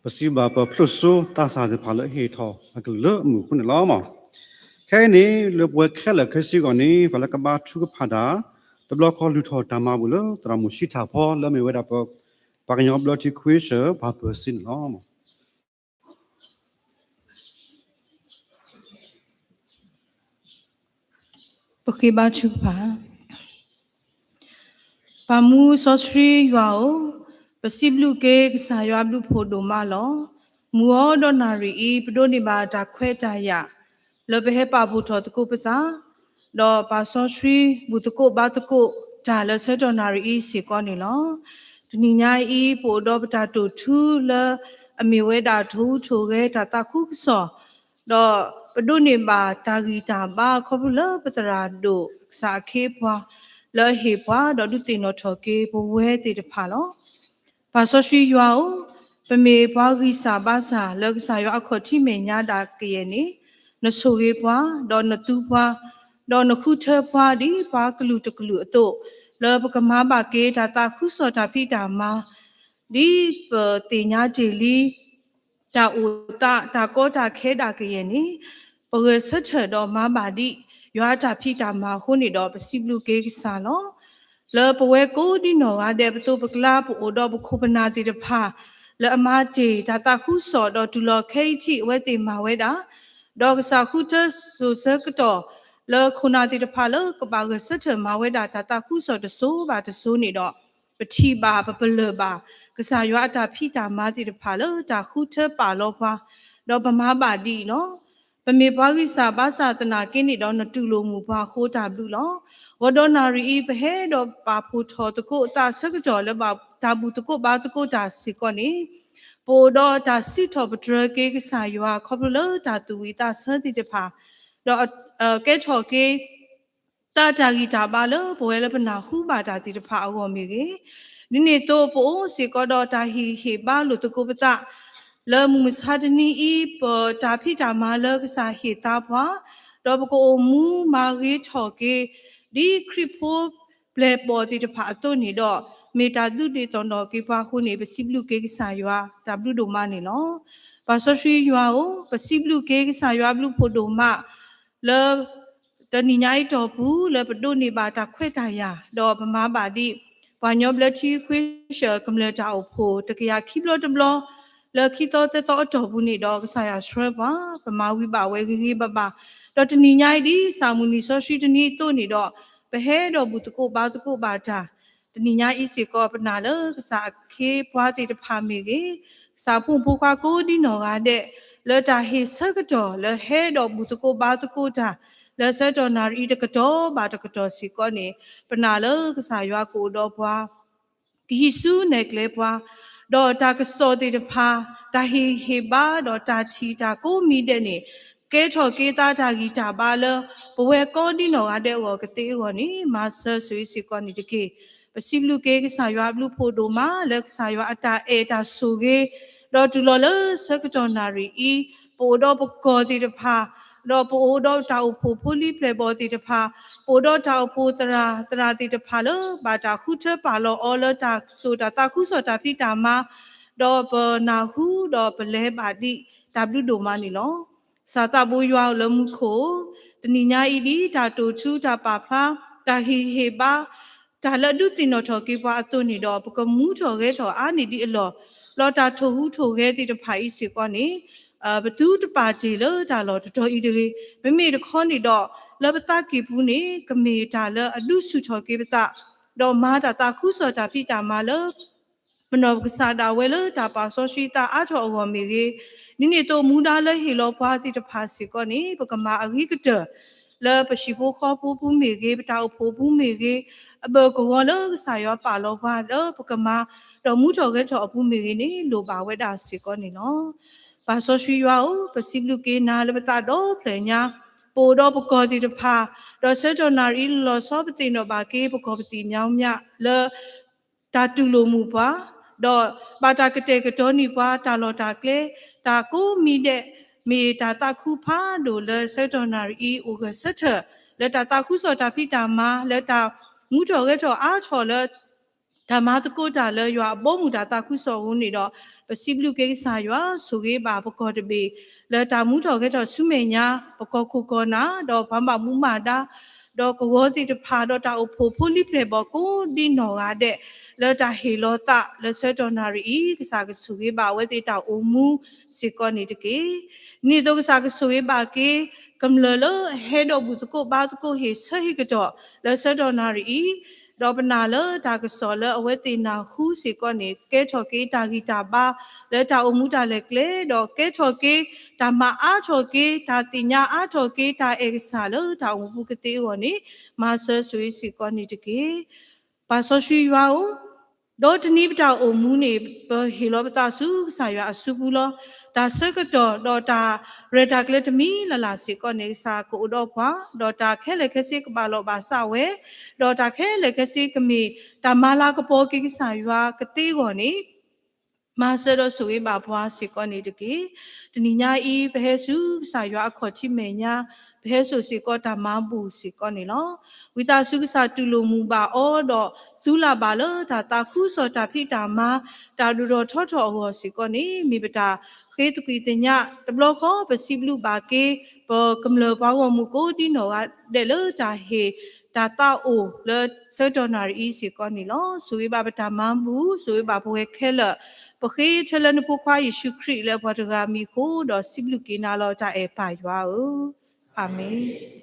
ပစံးဘျုးပဖျိစိသးစၢ်သ့ၣ်တဖၣ်လၢအဟ့ၣ်ထီၣ်အကလုၢ်လၢအမုာ်အဃိန့ၣ်လီၤမး. ခဲအံၤန့ၣ် လၢပဝဲခဲလၢာ်ခဲဆ့အဂီၢ်န့ၣ် ပှၤလၢကဘါထုကဖၣ်တၢ် တဘျီဃီလုၢ်ထီၣ်တၢ်မၤဘူၣ်လၢသရၣ်မုၣ်ဆံထၣ်ဖီ လၢအမ့ၢ်ဝဲဒၣ်ပ ပှၤကညီဘျၢထံခွ့စၢၣ် ပှၤပၢၤစ့န့ၣ်လီၤ. ပဃ့ဘါထုကဖၣ်. ပၢ်မူစီဆှံယွၤဧၢ, ပစံးဘျုးက့ၤကစၢ်ယွၤဘျုးဖှိၣ်ဒိၣ်မးလီၤ. မုၢ်အီဒီးနၣ်ရံၣ်အံၤ ပဒိးန့ၢ်ဘၣ်တၢ်ခွဲးတၢ်ယာ် လၢပဟဲပာ်ဖှိၣ်ထီၣ်သကိးပသး, ဒီးပၢ်စီဆှံဘူၣ်သကိးဘါသကိးတၢ်လၢဆၢကတီၢ်နၣ်ရံၣ်အံၤစ့ၢ်ကီးန့ၣ်လီၤ. တနံၤညါအံၤ ပအိၣ်ဒီးပတၢ်တိာ်ထူလၢအမ့ၢ်ဝဲဒၣ်ထိၣ်ဟူးထိၣ်ဂဲၤတၢ်သးခုကစီၣ် ဒီးပဒိးန့ၢ်ဘၣ်တၢ်ဂံၢ်တၢ်ဘါခီဖျိလၢပသရၣ်ဒိၣ်ကစၢ်အခ့အပှၤ လၢအဟ့ၣ်ပှၤဒီးဒုးသ့ၣ်နီၣ်ထီၣ်က့ၤပဝဲသ့ၣ်တဖၣ်လီၤ. ပၢ်စီဆှံယွၤဧၢ, ပမ့ၢ်ပှၤဂံၢ်စၢ်ဘါစၢ်လၢကစၢ်ယွၤအခီၣ်ထံးမဲာ်ညါဒၣ်ကယဲၢ်န့ၣ်, နဆိၣ်ဂ့ၤပှၤ, ဒီးနသူပှၤ, ဒီးနဃုထၢပှၤဒ်ပှၤကလုာ်တကလုာ်အသိး, လၢပကမၤဘၣ်က့ၤတၢ်သးခုကစီၣ်တၢ်ဖံးတၢ်မၤ ဒ်ပသ့ၣ်ညါတ့ၢ်လံ တၢ်အိၣ်သး တၢ်ကီတၢ်ခဲဒၣ်ကယဲၢ်န့ၣ်, ပဂဲၤဆၢထၢၣ်ဒီးမၤဘၣ်ဒ်ယွၤအတၢ်ဖံးတၢ်မၤအဃိန့ၣ်ဒီး ပစံးဘျုးက့ၤကစၢ်လီၤ. လၢပဝဲကိးဒ်နီၢ်ဂၤဒဲး ပသိးပကျါ ပအိၣ်ဒီးပခိၣ်ပနၢ်သ့ၣ်တဖၣ် လၢအမၤတ့ၢ်တၢ်သးခုကစီၣ် ဒီးတုၤလီၤခဲအံၤထံး အဝဲသ့ၣ်မၤဝဲဒၣ်, ဒီးကစၢ်ဃုထၢစိၤဆၢကတီၢ် လၢခိၣ်နၢ်သ့ၣ်တဖၣ်လၢကဘၣ်ဂဲၤဆၢထၢၣ်မၤဝဲဒၣ်တၢ်သးခုကစီၣ်တစိၤဘၣ်တစိၤန့ၣ်ဒီး ပထံၣ်ဘၣ်ပပလၢၢ်ဘၣ် ကစၢ်ယွၤအတၢ်ဖံးတၢ်မၤသ့ၣ်တဖၣ်လၢတၢ်ဃုထၢပာ်လီၤပှၤ, ဒီးပမၤဘၣ်ဒ်အံၤလီၤ. ပမ့ၢ်ပှၤဂံၢ်စၢ်ဘါစၢ်သနာ်က့န့ၣ်ဒီး နတူၢ်လိာ်မုာ်ပှၤအဃိတၢ်ဘျုးလီၤ. ဂီၤဒီးနၣ်ရံၣ်အံၤ ပဟဲဒီးပာ်ဖှိၣ်ထီၣ်သကိးသးဆၢကတီၢ်လၢတၢ်ဘူၣ်သကိးဘါသကိးတၢ်စ့ၢ်ကီးန့ၣ်, ပအိၣ်ဒီးတၢ်စံးထီၣ်ပတြၢၤက့ၤကစၢ်ယွၤ ခီဖျိလၢတၢ်သူၣ်ဝံၣ်သးဆၢသ့ၣ်တဖၣ်, ဒီးကဲထီၣ်က့ၤ တၢ်တၢ်ဂံၢ်တၢ်ဘါလၢပဝဲလၢပနၢ်ဟူဘၣ်တၢ်သ့ၣ်တဖၣ်အဂီၢ်မ့ၢ်ဂ့ၤ, ဒ်န့ၣ်အသိး ပအိၣ်စ့ၢ်ကီးဒီးတၢ်ဟ့ၣ်ဂံၢ်ဟ့ၣ်ဘါလိာ်သကိးပသး လၢမုၢ်မဆါတနံၤအံၤ ပတၢ်ဖံးတၢ်မၤလၢကစၢ်ဟ့ၣ်သါပှၤ, ဒီးပကအိၣ်မူမၤဂ့ၤထီၣ်က့ၤ ဒ်ခရံာ်ဖိပျဲၢ်ဘီၣ်သ့ၣ်တဖၣ်အသိးန့ၣ်ဒီး မ့ၢ်တၢ်ဒုးသ့ၣ်နီၣ်ထီၣ်က့ၤပှၤအဃိန့ၣ် ပစံးဘျုးက့ၤကစၢ်ယွၤ တၢ်ဘျုးဒိၣ်မးန့ၣ်လီၤ. ပၢ်စီဆှံယွၤဧၢ, ပစံးဘျုးက့ၤကစၢ်ယွၤဘျုးဖှိၣ်ဒိၣ်မး လၢ တနံၤညါအံၤတီၢ်ပူၤ လၢပဒိးန့ၢ်ဘၣ်တၢ်ခွဲးတၢ်ယာ် ဒီးပမၤဘၣ်ဒ် ပှၤကညီဘျၢထံခွ့စၢၣ်ကမျၢၢ်တၢ်အိၣ်ဖှိၣ် တကယၤခံဘျီတဘျီ လၢခံသီသၢသီအတီၢ်ပူၤန့ၣ်ဒီး ကစၢ်ယွၤဆှၢပှၤ ပမၤဝံၤဘၣ်ဝဲဂ့ၤဂ့ၤဘၣ်ဘၣ်, ဒီးတနံၤညါအံၤဒ် စၢ်မုၢ်နံၤစီဆှံတနံၤအသိးန့ၣ်ဒီး ပဟဲဒီးဘူၣ်သကိးဘါသကိးဘၣ်တၢ် တနံၤညါအံၤစ့ၢ်ကီး ပနာ်လၢကစၢ်အခ့အပှၤသ့ၣ်တဖၣ်မ့ၢ်ဂ့ၤ, ကစၢ်ဖိမုၣ်ဖိခွါကိးဒ်နီၢ်ဂၤဒဲး လၢတၢ်ဟ့ၣ်ဆၢကတီၢ် လၢဟဲဒီးဘူၣ်သကိးဘါသကိးတၢ် လၢဆၢကတီၢ်နၣ်ရံၣ်အံၤတကတီၢ်ဘၣ်တကတီၢ်စ့ၢ်ကီးန့ၣ်, ပနာ်လၢကစၢ်ယွၤကအိၣ်ဒီးပှၤ ကဟံးစုနဲၣ်ကျဲပှၤ, ဒီးတၢ်ကစီၣ်သ့ၣ်တဖၣ်, တၢ်ဟ့ၣ်ဂံၢ်ဟ့ၣ်ဘါ ဒီးတၢ်ထံၣ်တၢ်ကိးမံၤဒဲးန့ၣ် ကဲထီၣ်က့ၤသးတၢ်ဂံၢ်တၢ်ဘါလၢ ပဝဲကိးဒ်နီၢ်ဂၤဒဲးအဂီၢ်ကသ့အဂီၢ်န့ၣ် မၤစၢၤဆိၣ်ဂ့ၤစ့ၢ်ကီးန့ၣ်တက့ၢ်. ပစံးဘျုးက့ၤကစၢ်ယွၤအဘျုးဖှိၣ်ဒိၣ်မး လၢကစၢ်ယွၤအတၢ်အဲၣ်တၢ်ဆိၣ်ဂ့ၤ, ဒီးတုၤလီၤလၢဆၢကတီၢ်နၣ်ရံၣ်အံၤ, ပအိၣ်ဒီးပကီၢ်သ့ၣ်တဖၣ်, ဒီးပအိၣ်ဒီးတၢ်အိၣ်ဖှိၣ်ဖိလံၤပျဲၢ်ဘီၣ်သ့ၣ်တဖၣ်, ပအိၣ်ဒီးတၢ်အိၣ်ဖှိၣ်သရၣ်သရၣ်သ့ၣ်တဖၣ်လၢ ဘၣ်တၢ်ဃုထၢပာ်လီၤအီၤလၢတၢ်စိၢ်တၢ်သးခုကစီၣ်တၢ်ဖံးတၢ်မၤ, ဒီးပနၢ်ဟူဒီးပလဲၤဘၣ်ဒ်တၢ်ဘျုးဒိၣ်မးန့ၣ်လီၤ. ကစၢ်သးဘိယွၤအိၣ်လၢမူခိၣ်ဧၢ, တနံၤညါအံၤဒ်တၢ်တိာ်ထူတၢ်ပာ်ဖျါ, တၢ်ဟ့ၣ်ဂံၢ်ဟ့ၣ်ဘါ, တၢ်လၢအဒုးသ့ၣ်နီၣ်ထီၣ်က့ၤပှၤအသိးန့ၣ်ဒီး ပကမူထီၣ်ဂဲၤထီၣ်အါန့ၢ်ဒံးအလီၢ်, လီၤတၢ်ထိၣ်ဟူးထိၣ်ဂဲၤသ့ၣ်တဖၣ်အံၤစ့ၢ်ကီးန့ၣ်, ပသုတပာ်တ့ၢ်လၢတၢ်လီၢ်တတီၤအံၤတဂ့ၤ. မ့မ့ၢ်တခီန့ၣ်ဒီး လၢပသးကံၢ်ပူၤန့ၣ် ကမ့ၢ်တၢ်လၢအဒုးဆူၣ်ထီၣ်က့ၤပသး, ဒီးမၤတၢ်သးခုကစီၣ်တၢ်ဖံးတၢ်မၤလၢ ပနီၢ်ပကစၢ်ဒၣ်ဝဲလၢတၢ်ပာ်စီဆှံသးအါထီၣ်အဂီၢ်မ့ၢ်ဂ့ၤ, ဒ်န့ၣ်အသိးမူဒါလၢဟ့ၣ်လီၤပှၤသ့ၣ်တဖၣ်စ့ၢ်ကီးန့ၣ် ပကမၤအဂ့ၤကတၢၢ် လၢပဟံၣ်ဖိဃီဖိပူၤမ့ၢ်ဂ့ၤ, ပတၢ်အိၣ်ဖှိၣ်ပူၤမ့ၢ်ဂ့ၤ, အဘၢၣ်ကဝီၤလၢကစၢ်ယွၤပာ်လီၤပှၤလၢပကမၤ, ဒီးမူထီၣ်ဂဲၤထီၣ်အပူၤမ့ၢ်ဂ့ၤန့ၣ် လိၣ်ဘၣ်ဝဲဒၣ်စ့ၢ်ကီးန့ၣ်လီၤ. ပၢ်စီဆှံယွၤဧၢ, ပစံးဘျုးက့ၤနၤလၢပသးဒီဖျၢၣ်ညါ, ပအိၣ်ဒီးပကီၢ်သ့ၣ်တဖၣ်, ဒီးဆၢကတီၢ်နၣ်ရံၣ်လီၤဆီ ပသ့ၣ်နီၣ်ဘၣ်က့ၤ ပကီၢ်ပသံၣ်မညီမညီလၢ တၢ်တူၢ်လိာ်မုာ်ပှၤ, ဒီးဘၣ်တၢ်ကတဲာ်ကတီၤန့ၢ်ပှၤ တၢ်လီၢ်တၢ်ကျဲ, တၢ်ကိးမံၤဒဲး, မ့ၢ်တၢ်သးခုဖးဒိၣ်လၢဆၢကတီၢ်နၣ်ရံၣ်အံၤ အိၣ်ဂၢၢ်ဆၢထၢၣ် လၢတၢ်သးခုကစီၣ်တၢ်ဖံးတၢ်မၤ, လၢတၢ်မူထီၣ်ဂဲၤထီၣ်အါထီၣ်လၢ တၢ်မၤသကိးတၢ်လၢယွၤအဘီအမုၢ်တၢ်သးခုကစီၣ်အဃိန့ၣ်ဒီး, ပစံးဘျုးက့ၤကစၢ်ယွၤ, ဆိၣ်ဂ့ၤဘၣ်ပကီၢ်တဘ့ၣ် လၢတၢ်မူထီၣ်ဂဲၤထီၣ်ဆူမဲာ်ညါ, ပကီၢ်ခိၣ်ကီၢ်နၢ်, ဒီးပှၤဘၣ်မူဘၣ်ဒါ, ဒီးကဝီၤသ့ၣ်တဖၣ်, ဒီးတၢ်အိၣ်ဖှိၣ်ဖိလံၤပျဲၢ်ဘီၣ်ကိးဒ်နီၢ်ဂၤဒဲး, လၢတၢ်ဟ့ၣ်လီၤသးလၢဆၢကတီၢ်နၣ်ရံၣ်အံၤ, ကစၢ်ကဆိၣ်ဂ့ၤဘၣ်အဝဲသ့ၣ်တၢ်အိၣ်မူစ့ၢ်ကီးန့ၣ်တက့ၢ်. ဒ်န့ၣ်အသိးကစၢ်ကဆိၣ်ဂ့ၤဘၣ်က့ၤ ကမျၢၢ်လၢအဟဲဒီးဘူၣ်သကိးဘါသကိးဟ့ၣ်ဆၢဟ့ၣ်ကတီၢ်လၢဆၢကတီၢ်နၣ်ရံၣ်အံၤ, ဒီးပနာ်လၢတၢ်ကစီၣ်လၢအဝဲသ့ၣ်နၢ်ဟူစ့ၢ်ကီးန့ၣ်, ကဲထီၣ်က့ၤတၢ်ဂံၢ်တၢ်ဘါလၢတၢ်အိၣ်မူတၢ်လဲၤကျဲ, ဒီးကဲထီၣ်က့ၤတၢ်မၤအါထီၣ်က့ၤ, တၢ်သ့ၣ်ညါအါထီၣ်က့ၤ, တၢ်အဲၣ်ကစၢ်လၢတၢ်အိၣ်မူပူၤကသ့အဂီၢ်န့ၣ်, မၤစၢၤဆိၣ်ဂ့ၤစ့ၢ်ကီးန့ၣ်တက့ၢ်. ပၢ်စီဆှံယွၤဧၢ, ဒီးတနံၤပတၢ်အိၣ်မူန့ၣ်, ပဟ့ၣ်လီၤပသးဆူကစၢ်ယွၤအစုပူၤလီၤ. တၢ်ဆၢကတီၢ်ဒီးတၢ်ရဲၣ်တၢ်ကျဲၤတမံၤလၢ်လၢ်စ့ၢ်ကီးန့ၣ်, ကစၢ်ကအိၣ်ဒီးပှၤ, ဒီးတၢ်ခဲလၢာ်ခဲဆ့ကဘၣ်လိာ်ဘၣ်စးဝဲ, ဒီးတၢ်ခဲလၢာ်ခဲဆ့ကမ့ၢ်တၢ်မၤလၤကပီၤက့ၤကစၢ်ယွၤကသ့အဂီၢ်န့ၣ်, မၤစၢၤဒီးဆိၣ်ဂ့ၤဘၣ်ပှၤစ့ၢ်ကီးန့ၣ်တက့ၢ်. တနံၤညါအံၤ ပဟဲဆူကစၢ်ယွၤအခီၣ်ထံးမဲာ်ညါ, ပဟဲစိာ်စ့ၢ်ကီးတၢ်မၤဘူၣ်စ့ၢ်ကီးန့ၣ်လီၤ. ဝံသးစူၤကစၢ်တူၢ်လိာ်မုာ်ဘၣ်အီၤ, ဒီးသူလၢ်ဘၣ်လၢတၢ်သးခုကစီၣ်တၢ်ဖံးတၢ်မၤ, တၢ်ဒိၣ်ထီၣ်ထီထီၣ်အဂီၢ်စ့ၢ်ကီးန့ၣ်, မ့ၢ်ပတၢ်ဃ့သကွံၢ်သညးတဘျီဃီ, ပစံးဘျုးဘၣ်က့ၤ ပကမျၢၢ်ပှၤဂီၢ်မုၢ်ကိးဒ်နီၢ်ဂၤဒဲးလၢတၢ်ဟ့ၣ်တၢ်သးအိၣ်လၢဆၢကတီၢ်နၣ်ရံၣ်အံၤစ့ၢ်ကီးန့ၣ်လီၤ. ဆိၣ်ဂ့ၤဘၣ်ပတၢ်မၤဘူၣ်, ဆိၣ်ဂ့ၤဘၣ်ပဝဲခဲလၢာ်, ပဃ့ထဲလၢနဖိခွါယ့ၣ်ၡူးခရံာ်လၢပှၤတဂၤအမံၤအဃိ, ဒီးစံးဘျုးက့ၤနၤလီၤတၢ်အဲၣ်ပၢ်ယွၤဧၢ, အၤမ့ၣ်.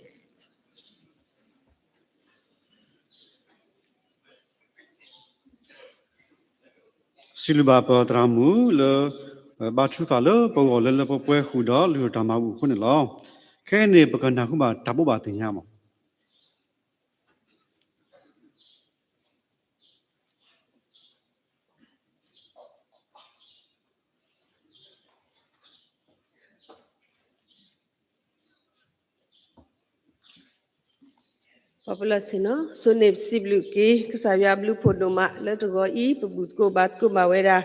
စံးဘျုးဘၣ်ပသရၣ်မုၣ်လၢ ဘါထုကဖၣ်လၢပဂီၢ်လၢလၢပှဲၤပှဲၤဃုာ်ဒီး လုၢ်ထီၣ်တၢ်မၤဘူၣ်အဃိန့ၣ်လီၤ. ခဲအံၤန့ၣ် ပကနၢ်ဟူဘၣ်တၢ်ဘိးဘၣ်သ့ၣ်ညါမး. ပပလီၢ်ဆ့ၣ်နီၤ, ဆိန့ၣ်ပစံးဘျုးက့ၤ ကစၢ်ယွၤအဘျုးဖှိၣ်ဒိၣ်မးလၢတဂီၤအံၤ ပဘူၣ်သကိးဘါသကိးဘၣ်ဝဲဒၣ်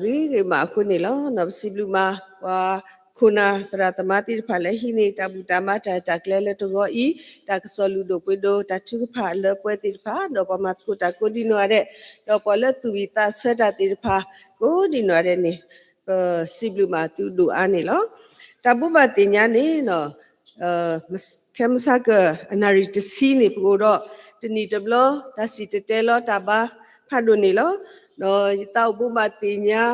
ဂ့ၤဂ့ၤဘၣ်အဃိန့ၣ်လီၤ. ဒီးပစံးဘျုးမး ပှၤခိၣ်နၢ်သရၣ်သမါသ့ၣ်တဖၣ်လၢဟံးန့ၢ်တၢ်ဘူၣ်တၢ်ဘါတၢ်ရဲၣ်တၢ်ကျဲၤလၢတဂီၤအံၤ, တၢ်ကစီၣ်လုၢ်ဒိၣ်ပှ့ၤဒိၣ် တၢ်ထုကဖၣ်လၢပှဲၤသ့ၣ်တဖၣ်, ဒီးပှၤမၤသကိးတၢ်ကိးဒ်နီၢ်ဂၤဒဲး, ဒီးပှၤလၢသူၣ်ဝံၣ်သးဆၢတၢ်သ့ၣ်တဖၣ် ကိးဒ်နီၢ်ဂၤဒဲးန့ၣ် ပစံးဘျုးမးသုဒိၣ်အါန့ၣ်လီၤ. တၢ်ဘိးဘၣ်သ့ၣ်ညါန့ၣ် ခဲမုၢ်ဆါကၢၢ်အနၣ်ရံၣ်တဆံန့ၣ် ပအိၣ်ဒီးတနံၣ်တဘျီ တၢ်စံၣ်တဲၤတဲလီၤတၢ်ဘါဖးဒိၣ်န့ၣ်လီၤ. ဒီးယသးအိၣ်ဘိးဘၣ်သ့ၣ်ညါ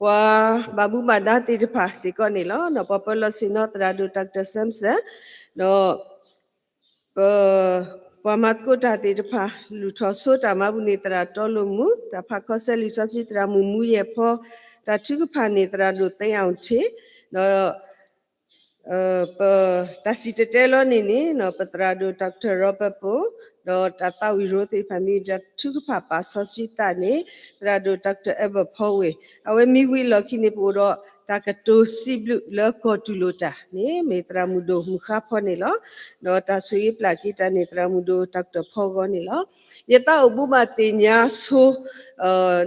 ပှၤဘၣ်မူဘၣ်ဒါသ့ၣ်တဖၣ်စ့ၢ်ကီးန့ၣ်လီၤ. ဒီးပှၤပၢၤလီၢ်ဆ့ၣ်နီၤသရၣ်ဒိၣ် Doctor Samson, ဒီး ပ ပှၤမၤသကိးတၢ်သ့ၣ်တဖၣ် လုၢ်ထီၣ်ဆိတၢ်မၤဘူၣ်န့ၣ် သရၣ်တီလိာ်မူ, တၢ်ဖးခီဆၢလံာ်စီဆှံသရၣ်မုၣ်မူယဲၢ်ဖီ, တၢ်ထုကဖၣ်န့ၣ် သရၣ်ဒိၣ်သ့အီၣ်ထ့ၣ်, ဒီး ပ တၢ်စံၣ်တဲၤတဲလီၤန့ၣ်န့ၣ် ပသရၣ်ဒိၣ် Doctor Robert ပိၣ်, ဒီးတၢ်သးဝံၣ်ရိသ့ၣ်တဖၣ်မ့ၢ်တၢ်ထုကဖၣ်ပာ်စီဆှံသးန့ၣ် သရၣ်ဒိၣ် Doctor Albert ဖီဝ့ၢ်, အဝဲမ့ၢ်ဝံၤအလီၢ်ခံန့ၣ် ပအိၣ်ဒီးတၢ်ကတိၤစံးဘျုးလၢကီၢ်တူၢ်လိာ်တၢ်န့ၣ် မ့ၢ်သရၣ်မုၣ်ဒိၣ်မုၢ်ဃါဖီန့ၣ်လီၤ. ဒီးတၢ်ဆိၣ်ဂ့ၤပျၢ်က့ၤတၢ်န့ၣ် သရၣ်မုၣ်ဒိၣ် Doctor ဖီဂီၢ်န့ၣ်လီၤ. ယသးအိၣ်ဘိးဘၣ်သ့ၣ်ညါဆိ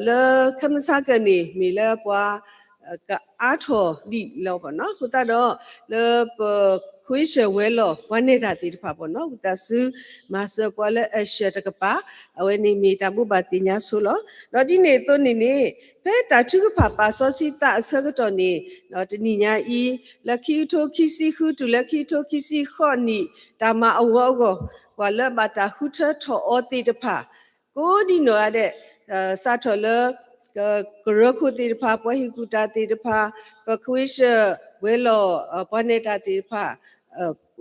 လၢခဲမုၢ်ဆါကၢၢ်န့ၣ် မ့ၢ်လၢပှၤ ကအါထီၣ်ဒံးလီၤပနီၤ. အဃိသတးဒီး လၢပ ခွ့ဆၢၣ်ဝဲၤလီၢ်ပှၤနဲၣ်တၢ်သ့ၣ်တဖၣ်ပနီၤ ဝံသးစူၤ မၤစၢၤပှၤလၢအၡၢၣ်တကပၤ, အဝဲန့ၣ်မ့ၢ်တၢ်ဘိးဘၣ်သ့ၣ်ညါဆိလီၤ. ဒီးဒ်န့ၣ်အသိးန့ၣ်န့ၣ် ဖဲတၢ်ထုကဖၣ်ပာ်စီဆှံသးအဆၢကတီၢ်န့ၣ် တနံၣ်ညါအံၤ လၢခံကထိခံဆံဃုတုၤလၢခံကထိခံဆံဃိးနံၣ် တၢ်မၤအဂီၤအဂီၢ် ပှၤလၢအဘၣ်တၢ်ဃုထၢထီၣ်အီၤသ့ၣ်တဖၣ် ကိးဒ်နီၢ်ဂၤဒဲး စးထီၣ်လၢ ကရၢခိၣ်သ့ၣ်တဖၣ်, ပှၤဟ့ၣ်ကူၣ်တၢ်သ့ၣ်တဖၣ်, ပခွ့ဆၢၣ်ဝဲၤလီၢ် ပှၤနဲၣ်တၢ်သ့ၣ်တဖၣ်,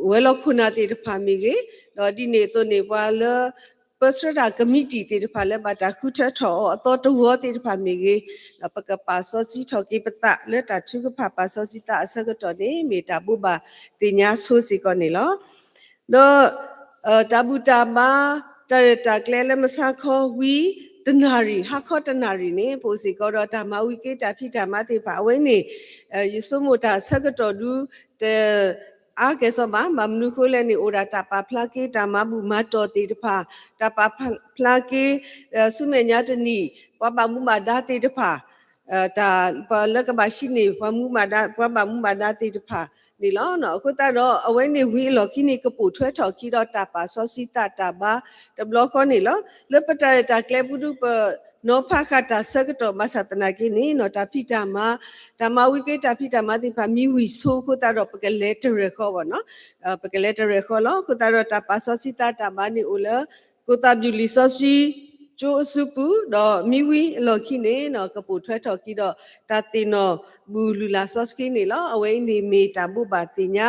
ဝဲၤလီၢ်ခိၣ်နၢ်သ့ၣ်တဖၣ်မ့ၢ်ဂ့ၤ, ဒီးဒ်န့ၣ်အသိးန့ၣ် ပှၤလၢ ပၢဆှၢတၢ်ကမံးတံာ်သ့ၣ်တဖၣ်လၢဘၣ်တၢ်ဃုထၢထီၣ်အီၤအသီတဝီသ့ၣ်တဖၣ်မ့ၢ်ဂ့ၤ, ဒီးပကပာ်စီဆှံထီၣ်က့ၤပသးလၢတၢ်ထုကဖၣ်ပာ်စီဆှံသးအဆၢကတီၢ်န့ၣ် မ့ၢ်တၢ်ဘိးဘၣ်သ့ၣ်ညါဆိစ့ၢ်ကီးန့ၣ်လီၤ. ဒီး တၢ်ဘူၣ်တၢ်ဘါ တၢ်ရဲၣ်တၢ်ကျဲၤလၢမုၢ်ဆါခီဝံၤ တနၣ်ရံၣ် ဟါခီတနၣ်ရံၣ်န့ၣ် ပအိၣ်စ့ၢ်ကီးဒီးတၢ်မၤဝံၤက့ၤတၢ်ဖံးတၢ်မၤသ့ၣ်တဖၣ် အဝဲန့ၣ် ယဆိကမိၣ်တၢ်ဆၢကတီၢ်ဒု တအါကဲၣ်ဆိးဘၣ်, ဘၣ်မနုၤအဃိလဲၣ်န့ၣ် အိၣ်ဒၣ်တၢ်ပာ်ဖျါက့ၤတၢ်မၤဘူၣ်မၤတီၢ်သ့ၣ်တဖၣ်, တၢ်ပာ်ဖျါက့ၤ ဆူမဲာ်ညါတနံၣ် ပှၤဘၣ်မူဘၣ်ဒါသ့ၣ်တဖၣ် တၢ်လၢကဘၣ်ဟံးန့ၢ် ပှၤမူဘၣ်ဒါ ပှၤဘၣ်မူဘၣ်ဒါသ့ၣ်တဖၣ် န့ၣ်လီၤ. အဃိသတးဒီး အဝဲန့ၣ်ဝံၤအလီၢ်ခံန့ၣ် ကပိာ်ထွဲထီၣ်ခံဒီးတၢ်ပာ်စီဆှံသးတၢ်ဘါတဘျီဃီန့ၣ်လီၤ. လၢပတၢ်ရဲၣ်တၢ်ကျဲၤပူၤဒုး ပနီၤဖးဃာ်တၢ်ဆၢကတီၢ်ဘၣ်ဆၣ်သနာ်က့န့ၣ် တၢ်ဖံးတၢ်မၤ, တၢ်မၤဝံၤက့ တၢ်ဖံးတၢ်မၤသ့ၣ်တဖၣ်မ့ၢ်ဝံၣ်ဆိအဃိသတးဒီး ပကလဲၤတရဲၣ်ဃီဘၣ်နီၤ ပကလဲၤတရဲၣ်ဃီလီၤ. အဃိသတးဒီးတၢ်ပာ်စီဆှံသးတၢ်ဘါန့ၣ်အိၣ်လၢ ကိၣ်သၣ်ဘျုးလံာ်စီဆှံကၠိအစုပူၤ ဒီးမ့ၢ်ဝံၤအလီၢ်ခံန့ၣ် ကပိာ်ထွဲထီၣ်ခံဒီး တၢ်သ့ၣ်နီၣ်ဘူၣ်လုၢ်လၢ်စီဆှံန့ၣ်လီၤ. အဝဲအံၤန့ၣ်မ့ၢ်တၢ်ဘိးဘၣ်သ့ၣ်ညါ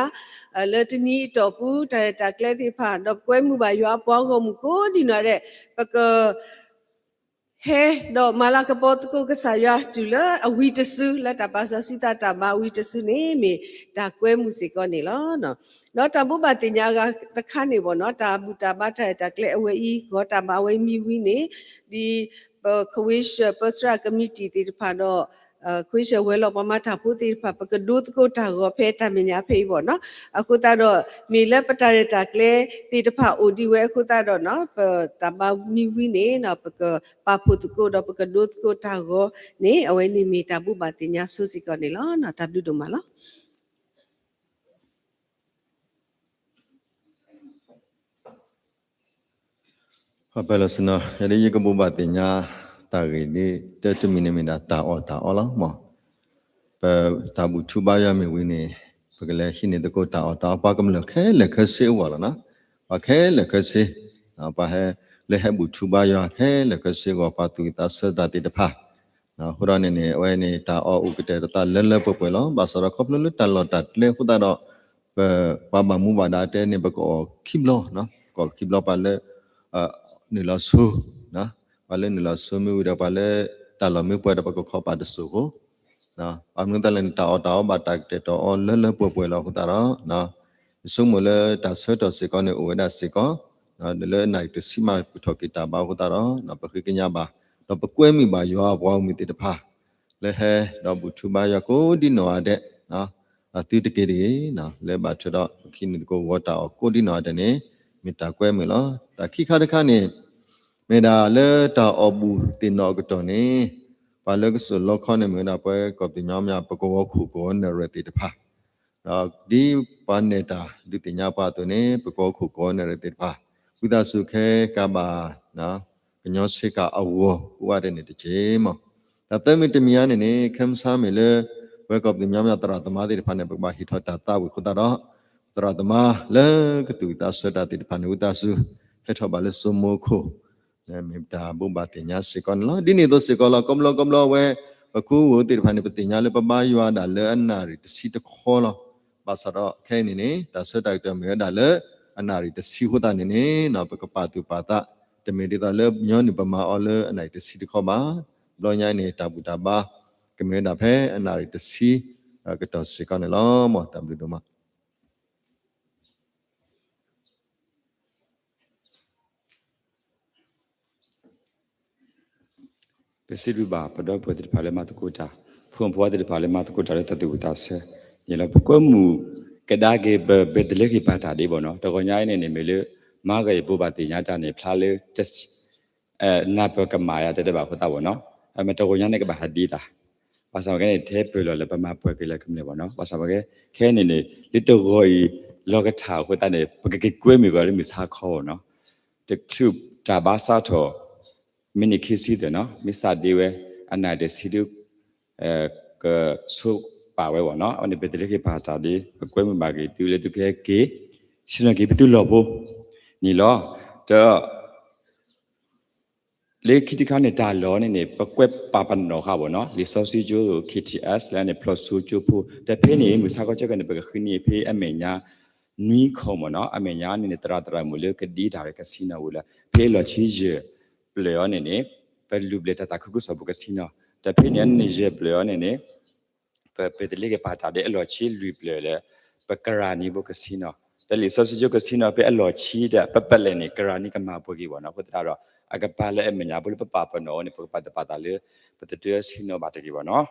လၢတနံၤအတီၢ်ပူၤ တၢ်ရဲၣ်တၢ်ကျဲၤသ့ၣ်တဖၣ် ဒီးပကွဲမုာ်ဘၣ်ယွၤအပှၤဂီၢ်မုၢ်ကိးဒံနီၢ်ဒဲး ပက ဟဲဒီးမၤလၤကပီၤသကိးကစၢ်ယွၤတုၤလၢအဝံၤတစု လၢတၢ်ပာ်စီဆှံသးတၢ်ဘါဝံၤတစုန့ၣ် မ့ၢ်တၢ်ကွဲမုာ်စ့ၢ်ကီးန့ၣ်လီၤ. ဒီးတၢ်ဘိးဘၣ်သ့ၣ်ညါအဂၤတခါန့ၣ်ဘၣ်နီၤ တၢ်ဘူၣ်တၢ်ဘါတၢ်ရဲၣ်တၢ်ကျဲၤအဝဲအံၤ ဂီၤတၢ်ဘါဝဲမ့ၢ်ဝံၤန့ၣ် ဒ်ပ Queensland ပၢဆှၢကမံးတံာ်သ့ၣ်တဖၣ်ဒီး Queensland ဝဲၤလီၢ်ပှၤမၤတၢ်ဖိသ့ၣ်တဖၣ် ပကဒိသကိးတၢ်ဂီၤဖဲတၢ်မဲာ်ညါဖဲအံၤဘၣ်နီၤ. အဃိသတးဒီး မ့ၢ်လၢပတၢ်ရဲၣ်တၢ်ကျဲၤသ့ၣ်တဖၣ်အိၣ်ဒံးဝဲအဃိသတးဒီးနီၤ ပတၢ်ဘါမ့ၢ်ဝံၤန့ၣ် ပကပာ်ဖှိၣ်သကိးဒီးပကဒိသကိးတၢ်ဂီၤန့ၣ် အဝဲန့ၣ်မ့ၢ်တၢ်ဘိးဘၣ်သ့ၣ်ညါဆိစ့ၢ်ကီးန့ၣ်လီၤ. တၢ်ဘျုးဒိၣ်မးလီၤ. ပလီစနီ ယဒ်ယကဘိးဘၣ်သ့ၣ်ညါ တၢ်ဂ့ၢ်ဒ်တၢ်တမံၤန့ၣ်မ့ၢ်ဒၣ်တၢ်အီၣ်တၢ်အီလီၤမး. ပတၢ်ဘူၣ်ထူဘါယွၤမ့ၢ်ဝံၤန့ၣ် ပကလဲၤဟံးန့ၢ်သကိးတၢ်အီၣ်တၢ်အီ ပှၤကမျၢၢ်ခဲလၢာ်ခဲဆ့အဂီၢ်လီၤနီၤ. ပှၤခဲလၢာ်ခဲဆ့ ပှၤဟဲ လၢဟဲဘူၣ်ထူဘါယွၤခဲလၢာ်ခဲဆ့အဂီၢ် ပှၤသူၣ်ဝံၣ်သးဆၢတၢ်သ့ၣ်တဖၣ် အဃိဒီးန့ၣ်န့ၣ် အဝဲန့ၣ် တၢ်အီၣ်အိၣ်ကတဲာ်ကတီၤသးလၢလၢပှဲၤပှဲၤလီၤ. ဘၣ်ဆၣ်ဒီးခီဖျိလၢတၢ်လီၢ်တၢ်ကျဲအဃိသတးဒီး ပ ပှၤဘၣ်မူဘၣ်ဒါတဲန့ၣ် ပကအီၣ်ခံဘျီ, ပကအီၣ်ခံဘျီပှၤလၢ နုာ်လီၤဆိ, ပှၤလၢနုာ်လီၤဆိမ့ၢ်ဝံၤဒီး ပှၤလၢတၢ်လီၢ်မ့ၢ်ပှဲၤဒီး ပကခီပာ်တစိၢ်ဖိ ဘၣ်မနုၤသတးလဲၣ်န့ၣ် တၢ်အီၣ်တၢ်အီဘၣ်တၢ်ကတဲာ်တၢ်အီလၢလၢပှဲၤပှဲၤလီၤအဃိသတးဒီး ယဆိကမိၣ်လၢတၢ်ဆၢကတီၢ်စ့ၢ်ကီးန့ၣ် အိၣ်ဝဲဒၣ်စ့ၢ်ကီး လၢအနၣ်ရံၣ်တဆံမး ပထီၣ်က့ၤတၢ်ဘါအဃိသတးဒီး ပဃ့ကညးဘၣ် ဒီးပကွဲမုာ်ဘၣ်ယွၤအပှၤဂီၢ်မုၢ်သ့ၣ်တဖၣ် လၢဟဲဒီးဘူၣ်ထူဘါယွၤကိးဒံနီၢ်ဂၤဒဲး သုတက့ၢ်တဂ့ၤ, လၢဘၣ်ထွဲဒီးပကဟံးန့ၢ်သကိးဂီၤတၢ်အီၣ်ကိးဒံနီၢ်ဂၤဒဲးန့ၣ် မ့ၢ်တၢ်ကွဲမုာ်လီၤ. တၢ်ခံခါတခါန့ၣ် မ့ၢ်ဒၣ်လၢတၢ်အီၣ်ဘူၣ်သ့ၣ်နီၣ်အကတီၢ်န့ၣ် ပှၤလၢကစိာ်လီခီန့ၣ် မ့ၢ်ဝဲဒၣ်ပှၤကိးပသူၣ်ကညီမ့ၢ် ပကဝီၤခိၣ်ကဝီၤနၢ်ရံၣ်သ့ၣ်တဖၣ် ဒီးဒ်ပှၤနဲၣ်တၢ်ဒုးသ့ၣ်ညါပှၤအသိးန့ၣ် ပကဝီၤခိၣ်ကဝီၤနၢ်ရံၣ်သ့ၣ်တဖၣ် ဝံသးစူၤခဲကးဘၣ် ကညီဆ့ကၤအဂီၢ် ကိးဂၤဒဲးန့ၣ်တက့ၢ်မး. တၢ်သၢမံၤတမံၤအံၤန့ၣ်န့ၣ် ခဲမုၢ်ဆါမ့ၢ်လၢ ပှၤကိးပသူၣ်ကညီမ့ၢ်သရၣ်သမါသ့ၣ်တဖၣ်န့ၣ် ပကဘၣ်ဟ့ၣ်ထီၣ်တၢ်သးဝံၣ်အဃိသတးဒီး သရၣ်သမါလၢကသူၣ်ဝံၣ်သးဆၢတၢ်သ့ၣ်တဖၣ်န့ၣ် ဝံသးစူၤ ဟဲထီၣ်ဘၣ်လၢစိမိခိၣ် မ့ၢ်တၢ်ဘိးဘၣ်သ့ၣ်ညါစ့ၢ်ကီးန့ၣ်လီၤ. ဒ်န့ၣ်အသိးစ့ၢ်ကီးလီၤ ကိးဘျီကိးဘျီဝဲ ပခူဝူသ့ၣ်တဖၣ်န့ၣ် ပသ့ၣ်ညါလၢပဘါယွၤဒၣ်လၢအနၣ်ရံၣ်တဆံတခီလီၤ. ဘၣ်ဆၣ်ဒီးခဲအံၤန့ၣ်န့ၣ် တၢ်ဆၢတၢ်ကတီၢ်မ့ၢ်ဝဲဒၣ်လၢအနၣ်ရံၣ်တဆံအဃိသတးန့ၣ်န့ၣ် ပကပာ်သူၣ်ပာ်သး တမ့ၢ်ဒ်သိးလၢညီနုၢ်ပမၤအီၤလၢအနၣ်ရံၣ်တဆံတခီဘၣ်. ဘျီညါအံၤန့ၣ် တၢ်ဘူၣ်တၢ်ဘါ ကမ့ၢ်ဝဲဒၣ်ဖဲအနၣ်ရံၣ်တဆံ ကတီၢ်စ့ၢ်ကီးန့ၣ်လီၤ. မ်တၢ်ဘျုးဒိၣ်မး ပစံးဘျုးဘၣ်ပဒီပုၢ်ဝဲၢ်သ့ၣ်တဖၣ်လၢမၤသကိးတၢ်, ဖိမုၣ်ဖိခွါသ့ၣ်တဖၣ်လၢမၤသကိးတၢ်လၢတၢ်သူၣ်ဝံၣ်သးဆၢန့ၣ်လီၤ. ပကွဲမုာ်ကဒါက့ၤ ပဘဲးသလ့ဃ့ၣ်ပာ်တၢ်ဒ့ဘၣ်နီၤ. တဂီၤညါအံၤန့ၣ်န့ၣ် မ့ၢ်လၢမၤဂ့ၤဘိးဘၣ်သ့ၣ်ညါတၢ်န့ၣ် ဖျါလၢ နၢ်ပၢၢ်ကမၣ်ယၤတဲတဘၣ်အဃိသတးဘၣ်နီၤ. မ့ၢ်တဂီၤညါန့ၣ်ကဘၣ်ဟးဒ့တၢ် ဘၣ်ဆၣ်ဝဲခဲန့ၣ် ထဲပၢၢ်လီၤလၢပမၤပှဲၤက့ၤလၢကမျၢၢ်ဘၣ်နီၤ. ဘၣ်ဆၣ်ဝဲခဲန့ၣ်န့ၣ် လၢတဂီၤအံၤ လီၤကထၣ်အဃိသတးန့ၣ် ပကက့ၤကွဲမုာ်ကီးလၢမုၢ်ဆါခီဘၣ်နီၤ. တချုးတၢ်ဘါစးထီၣ် မံးနံးခံဆံသ့ၣ်နီၤ မ့ၢ်စးဒ့ဝဲ အနၣ်တဆံဒု ကဆိပာ်ဝဲဘၣ်နီၤ. အဝဲန့ၣ် ပတလၢက့ၤပာ်တၢ်ဒ့ ပကွဲမုာ်ဘၣ်က့ၤသုလၢသုကဟဲက့ၤ ဆ့ၣ်နီၤက့ၤပသုလီၢ်ဖိန့ၣ်လီၤ. ဒီး လၢခံတခါန့ၣ် တၢ်လီၢ်န့ၣ်န့ၣ် ပကွဲးပာ်ပနီၣ်ဃာ်ဘၣ်နီၤ လံာ်စီဆှံကၠိ K T S လၢန့ၣ် ဖျိးစိကၠိဖိ ဒီးဖဲန့ၣ် မုၢ်ဆါခီကၠီကဲန့ၣ် ပကဃ့န့ၢ်ဖဲအမဲာ်ညါ နွံခီမ့ၢ်နီၤ. အမဲာ်ညါန့ၣ်န့ၣ် သရၣ်သရၣ်မုၣ်လၢကဒ့တၢ်ဝဲ casino ဝံၤလၢ ဖဲအလီၢ်ခံယဲၢ်ပျၢၤအံၤန့ၣ်န့ၣ် ပလူၤဘျဲၣ်တၢ်သးခုကစီၣ်ဖိ casino ဒီးဖဲန့ၣ်န့ၣ် ယဲၢ်ပျၢၤအံၤန့ၣ်န့ၣ် ပ ပတလ့က့ၤပာ်တၢ်ဒ့ အလီၢ်ခံလွံၢ်ပျၢၤလၢ ပကရၢနံဖိ casino ဒီးလံာ်စီဆှံကၠိ casino ဖဲအလီၢ်ခံဒီး ပပလဲၣ်န့ၣ် ကရၢနံကမၤပှဲၤက့ၤဘၣ်နီၤ. အဃိသတးဒီး အကပၤလၢအမဲာ်ညါဖိလၢပပာ်ပနီၣ်အီၤန့ၣ် ပကပာ်သပာ်သးလၢ ပတတၢဆ့ၣ်နီၤဘၣ်တဂ့ၤဘၣ်နီၤ.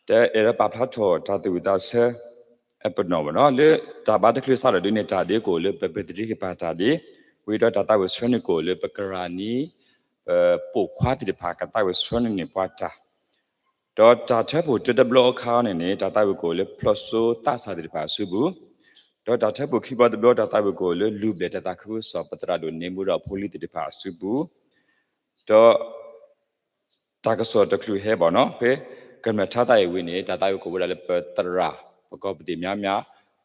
တအဲၣ်ဒိးပာ်ဖျါထီၣ်တၢ်သူၣ်ဝံၣ်သးဆၢအပနီၣ်ဘၣ်နီၤ. လၢတၢ်ဘါတချုးစးထီၣ်ဒုန့ၣ် တၢ်ဒ့ကအိၣ်လၢပ ပတလ့က့ၤပာ်တၢ်ဒ့ ဝံၤဒီးတၢ်သးဝံၣ်ဆှၢန့ၣ်ကအိၣ်လၢပကရၢနံ ပပိာ်ခွါသ့ၣ်တဖၣ်ကသးဝံၣ်ဆှၢန့ၢ်န့ၢ်ပှၤတၢ် ဒီးတၢ်ထၢဖှိၣ်တၢတဘျီအခါန့ၣ်န့ၣ် တၢ်သးဝံၣ်ကအိၣ်လၢဖျိၣ်စိသးစၢ်သ့ၣ်တဖၣ်အစုပူၤ, ဒီးတၢ်ထၢဖှိၣ်ခံဘျီတဘျီ တၢ်သးဝံၣ်ကအိၣ်လၢလူၤဘျဲၣ်တၢ်သးခုကစီၣ် ပသရၣ်ဒိၣ်န့ၣ်မူဒီးဖိလံၤသ့ၣ်တဖၣ်အစုပူၤ, ဒီး တၢ်ကစီၣ်တချုးဟဲဘၣ်နီၤ ဖဲကမျၢၢ်ထါသးအံၤဝံၤန့ၣ် တၢ်သးဝံၣ်ကအိၣ်ဝဲဒၣ်လၢပသရၣ် ပကီၢ်ပသ့ၣ်မၠါမၠါ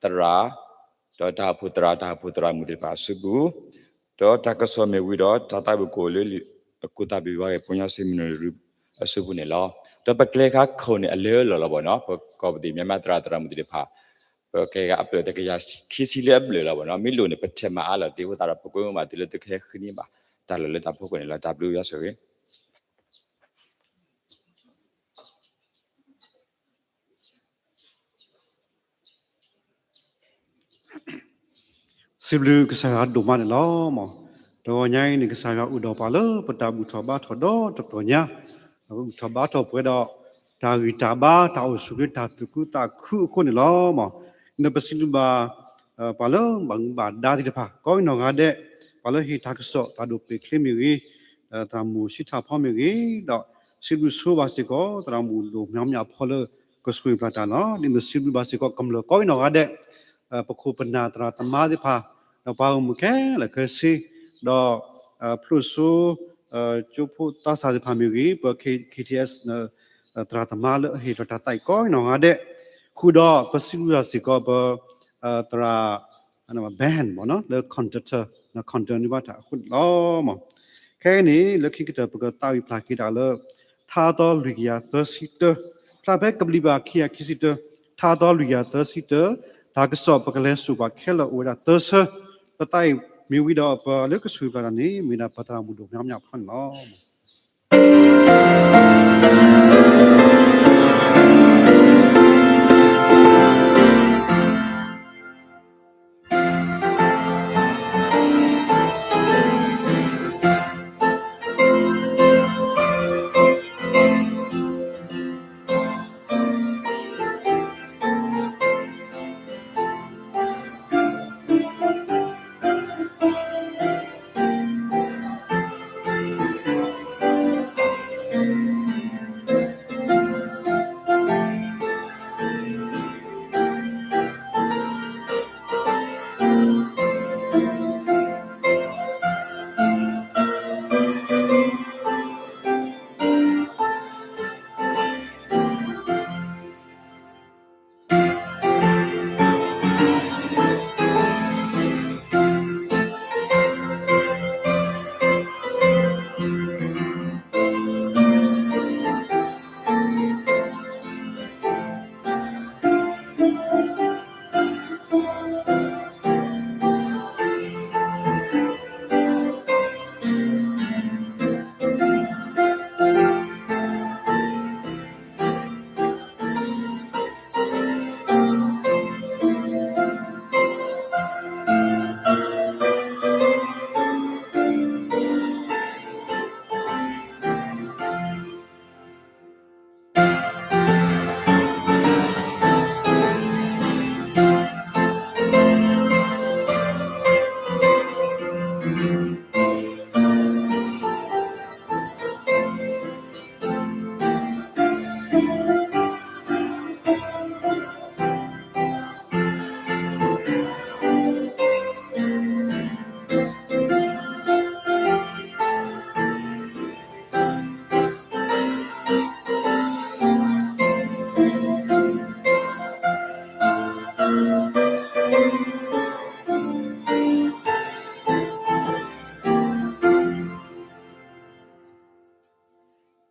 သရၣ် ဒီးတၢ်အိၣ်ဖှိၣ်သရၣ် တၢ်အိၣ်ဖှိၣ်သရၣ်မုၣ်သ့ၣ်တဖၣ်အစုပူၤ, ဒီးတၢ်ကစီၣ်မ့ၢ်ဝံၤဒီး တၢ်သးဝံၣ်ကအိၣ်လၢ အကူၣ်သးဘံၣ်ဝါဂ့ၢ် ပှၤကညီစ့မံၤနၢၤအစုပူၤန့ၣ်လီၤ. ဒီးပကျဲခါခိၣ်န့ၣ်အလၢလီၢ်လီၤဘၣ်နီၤ ပကီၢ်ပသ့ၣ်မၠါမၠါ သရၣ်သရၣ်မုၣ်သ့ၣ်တဖၣ် ပကဲဂၤအဖျၢၣ်တကယၤခံဆံလၢအဖျၢၣ်လီၤဘၣ်နီၤ မ့ၢ်လိၣ်န့ၣ် ပထဲးမၤအါလီၤသ့အဃိသတးဒီး ပကမ့ၢ်ဘၣ်တုၤလၢသုကဟဲဃ့န့ၢ်ဘၣ် တၢ်လီၢ်လၢတၢ်ဖီခိၣ်န့ၣ်လီၤ. တၢ်ဘျုးယွၤဆိၣ်ဂ့ၤ စံးဘျုးကစၢ်ယွၤဒိၣ်မးန့ၣ်လီၤ. တဂီၤညါအံၤန့ၣ် ကစၢ်ယွၤအိၣ်ဒီးပှၤလၢပတၢ်ဘူၣ်ထီၣ်ဘါထီၣ်ဒီတဘျီညါ, ပဘူၣ်ထီၣ်ဘါထီၣ်ပှဲၤဒီး တၢ်ဂံၢ်တၢ်ဘါ တၢ်အိၣ်ဆူၣ်လၢတၢ်သူၣ်ခုသးခုအဃိန့ၣ်လီၤ. ဒီးပစံးဘျုးဘၣ် ပှၤလၢဘၣ်မူဘၣ်ဒါသ့ၣ်တဖၣ် ကိးနီၢ်ဂၤဒဲး, ပှၤလၢဟ့ၣ်တၢ်ကစီၣ် သရၣ်ဒိၣ်ပဲာ်ချ့မ့ၢ်ဂ့ၤ, သရၣ်မုၣ်ဆံထၣ်ဖီမ့ၢ်ဂ့ၤ, ဒီးစံးဘျုးဆိဘၣ်စ့ၢ်ကီး သရၣ်မုၣ်ဒိၣ်မၠါမၠါဖီလၢ ကဆိၣ်ဂ့ၤပျၢ်တၢ်လီၤ. ဒ်န့ၣ်စံးဘျုးဘၣ်စ့ၢ်ကီး ကမျၢၢ်ကိးနီၢ်ဂၤဒဲး, ပခိၣ်ပနၢ်သရၣ်သမါသ့ၣ်တဖၣ်, ဒီးပှၤဂီၢ်မုၢ်ခဲလၢာ်ခဲဆ့, ဒီးဖျိၣ်စိ ကၠိဖိသးစၢ်သ့ၣ်တဖၣ်မ့ၢ်ဂ့ၤ, ပ K T S သရၣ်သမါလၢအဟ့ၣ်ထီၣ်တၢ်သးအံၤကိးနီၢ်ဂၤဒဲး, ဃုာ်ဒီးပစံးဘျုးဘၣ်စ့ၢ်ကီးပ သရၣ် Ben လၢ contractor, contractor န့ၢ်ဘၣ်တၢ်အဃိန့ၣ်လီၤ. ခဲအံၤန့ၣ် လၢခံကတၢၢ် ပကသးဝံၣ်ဖျါက့ၤတၢ်လၢ ထါသီလွံၢ်ကယၤသၢဆံတၢ, ဖျါဖဲကဘျံးဘၣ်ခံကယၤခံဆံတၢ, ထါသီလွံၢ်ကယၤသၢဆံတၢ, တၢ်ကစီၣ်ပကလဲၤစိာ်ပှၤခဲလၢာ်အိၣ်ဝဲဒၣ်သၢဆၢ, ပသးအံၤမ့ၢ်ဝံၤဒီး ပှၤလၢကဆိၣ်ဂ့ၤပျၢ်တၢ်န့ၣ် မ့ၢ်ဒၣ်ပသရၣ်မုၣ်ဒိၣ်မၠါမၠါဖီန့ၣ်လီၤ.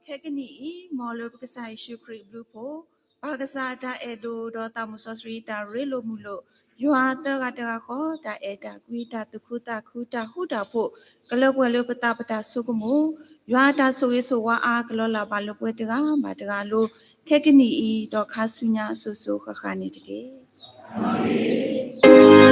ခဲကနံၣ်အံၤ မ်လၢပကစၢ်ယ့ၣ်ၡူးခရံာ်အဘျုးအဖှိၣ်, ပၢ်ကစၢ်အတၢ်အဲၣ်ဒိၣ်ဒီးသးမူစီဆှံတၢ်ရ့လိာ်မုာ်လိာ်, ယွၤသၢဂၤတဂၤဃီ တၢ်အဲၣ်တၢ်ကွံ တၢ်သူၣ်ခုသးခု တၢ်ဃူတၢ်ဖိး ကလၢပှဲၤလၢပသးပတၢ်ဆိကမိၣ်, ယွၤအတၢ်ဆိၣ်ဂ့ၤဆိၣ်ဝါအါ ကလီၤလးဘၣ်လၢပှၤတဂၤဘၣ်တဂၤအလိၤ, ခဲကနံၣ်အံၤ ဒီးခါဆူညါအစိၤစိၤဃၣ်ဃၣ်န့ၣ်တက့ၢ်.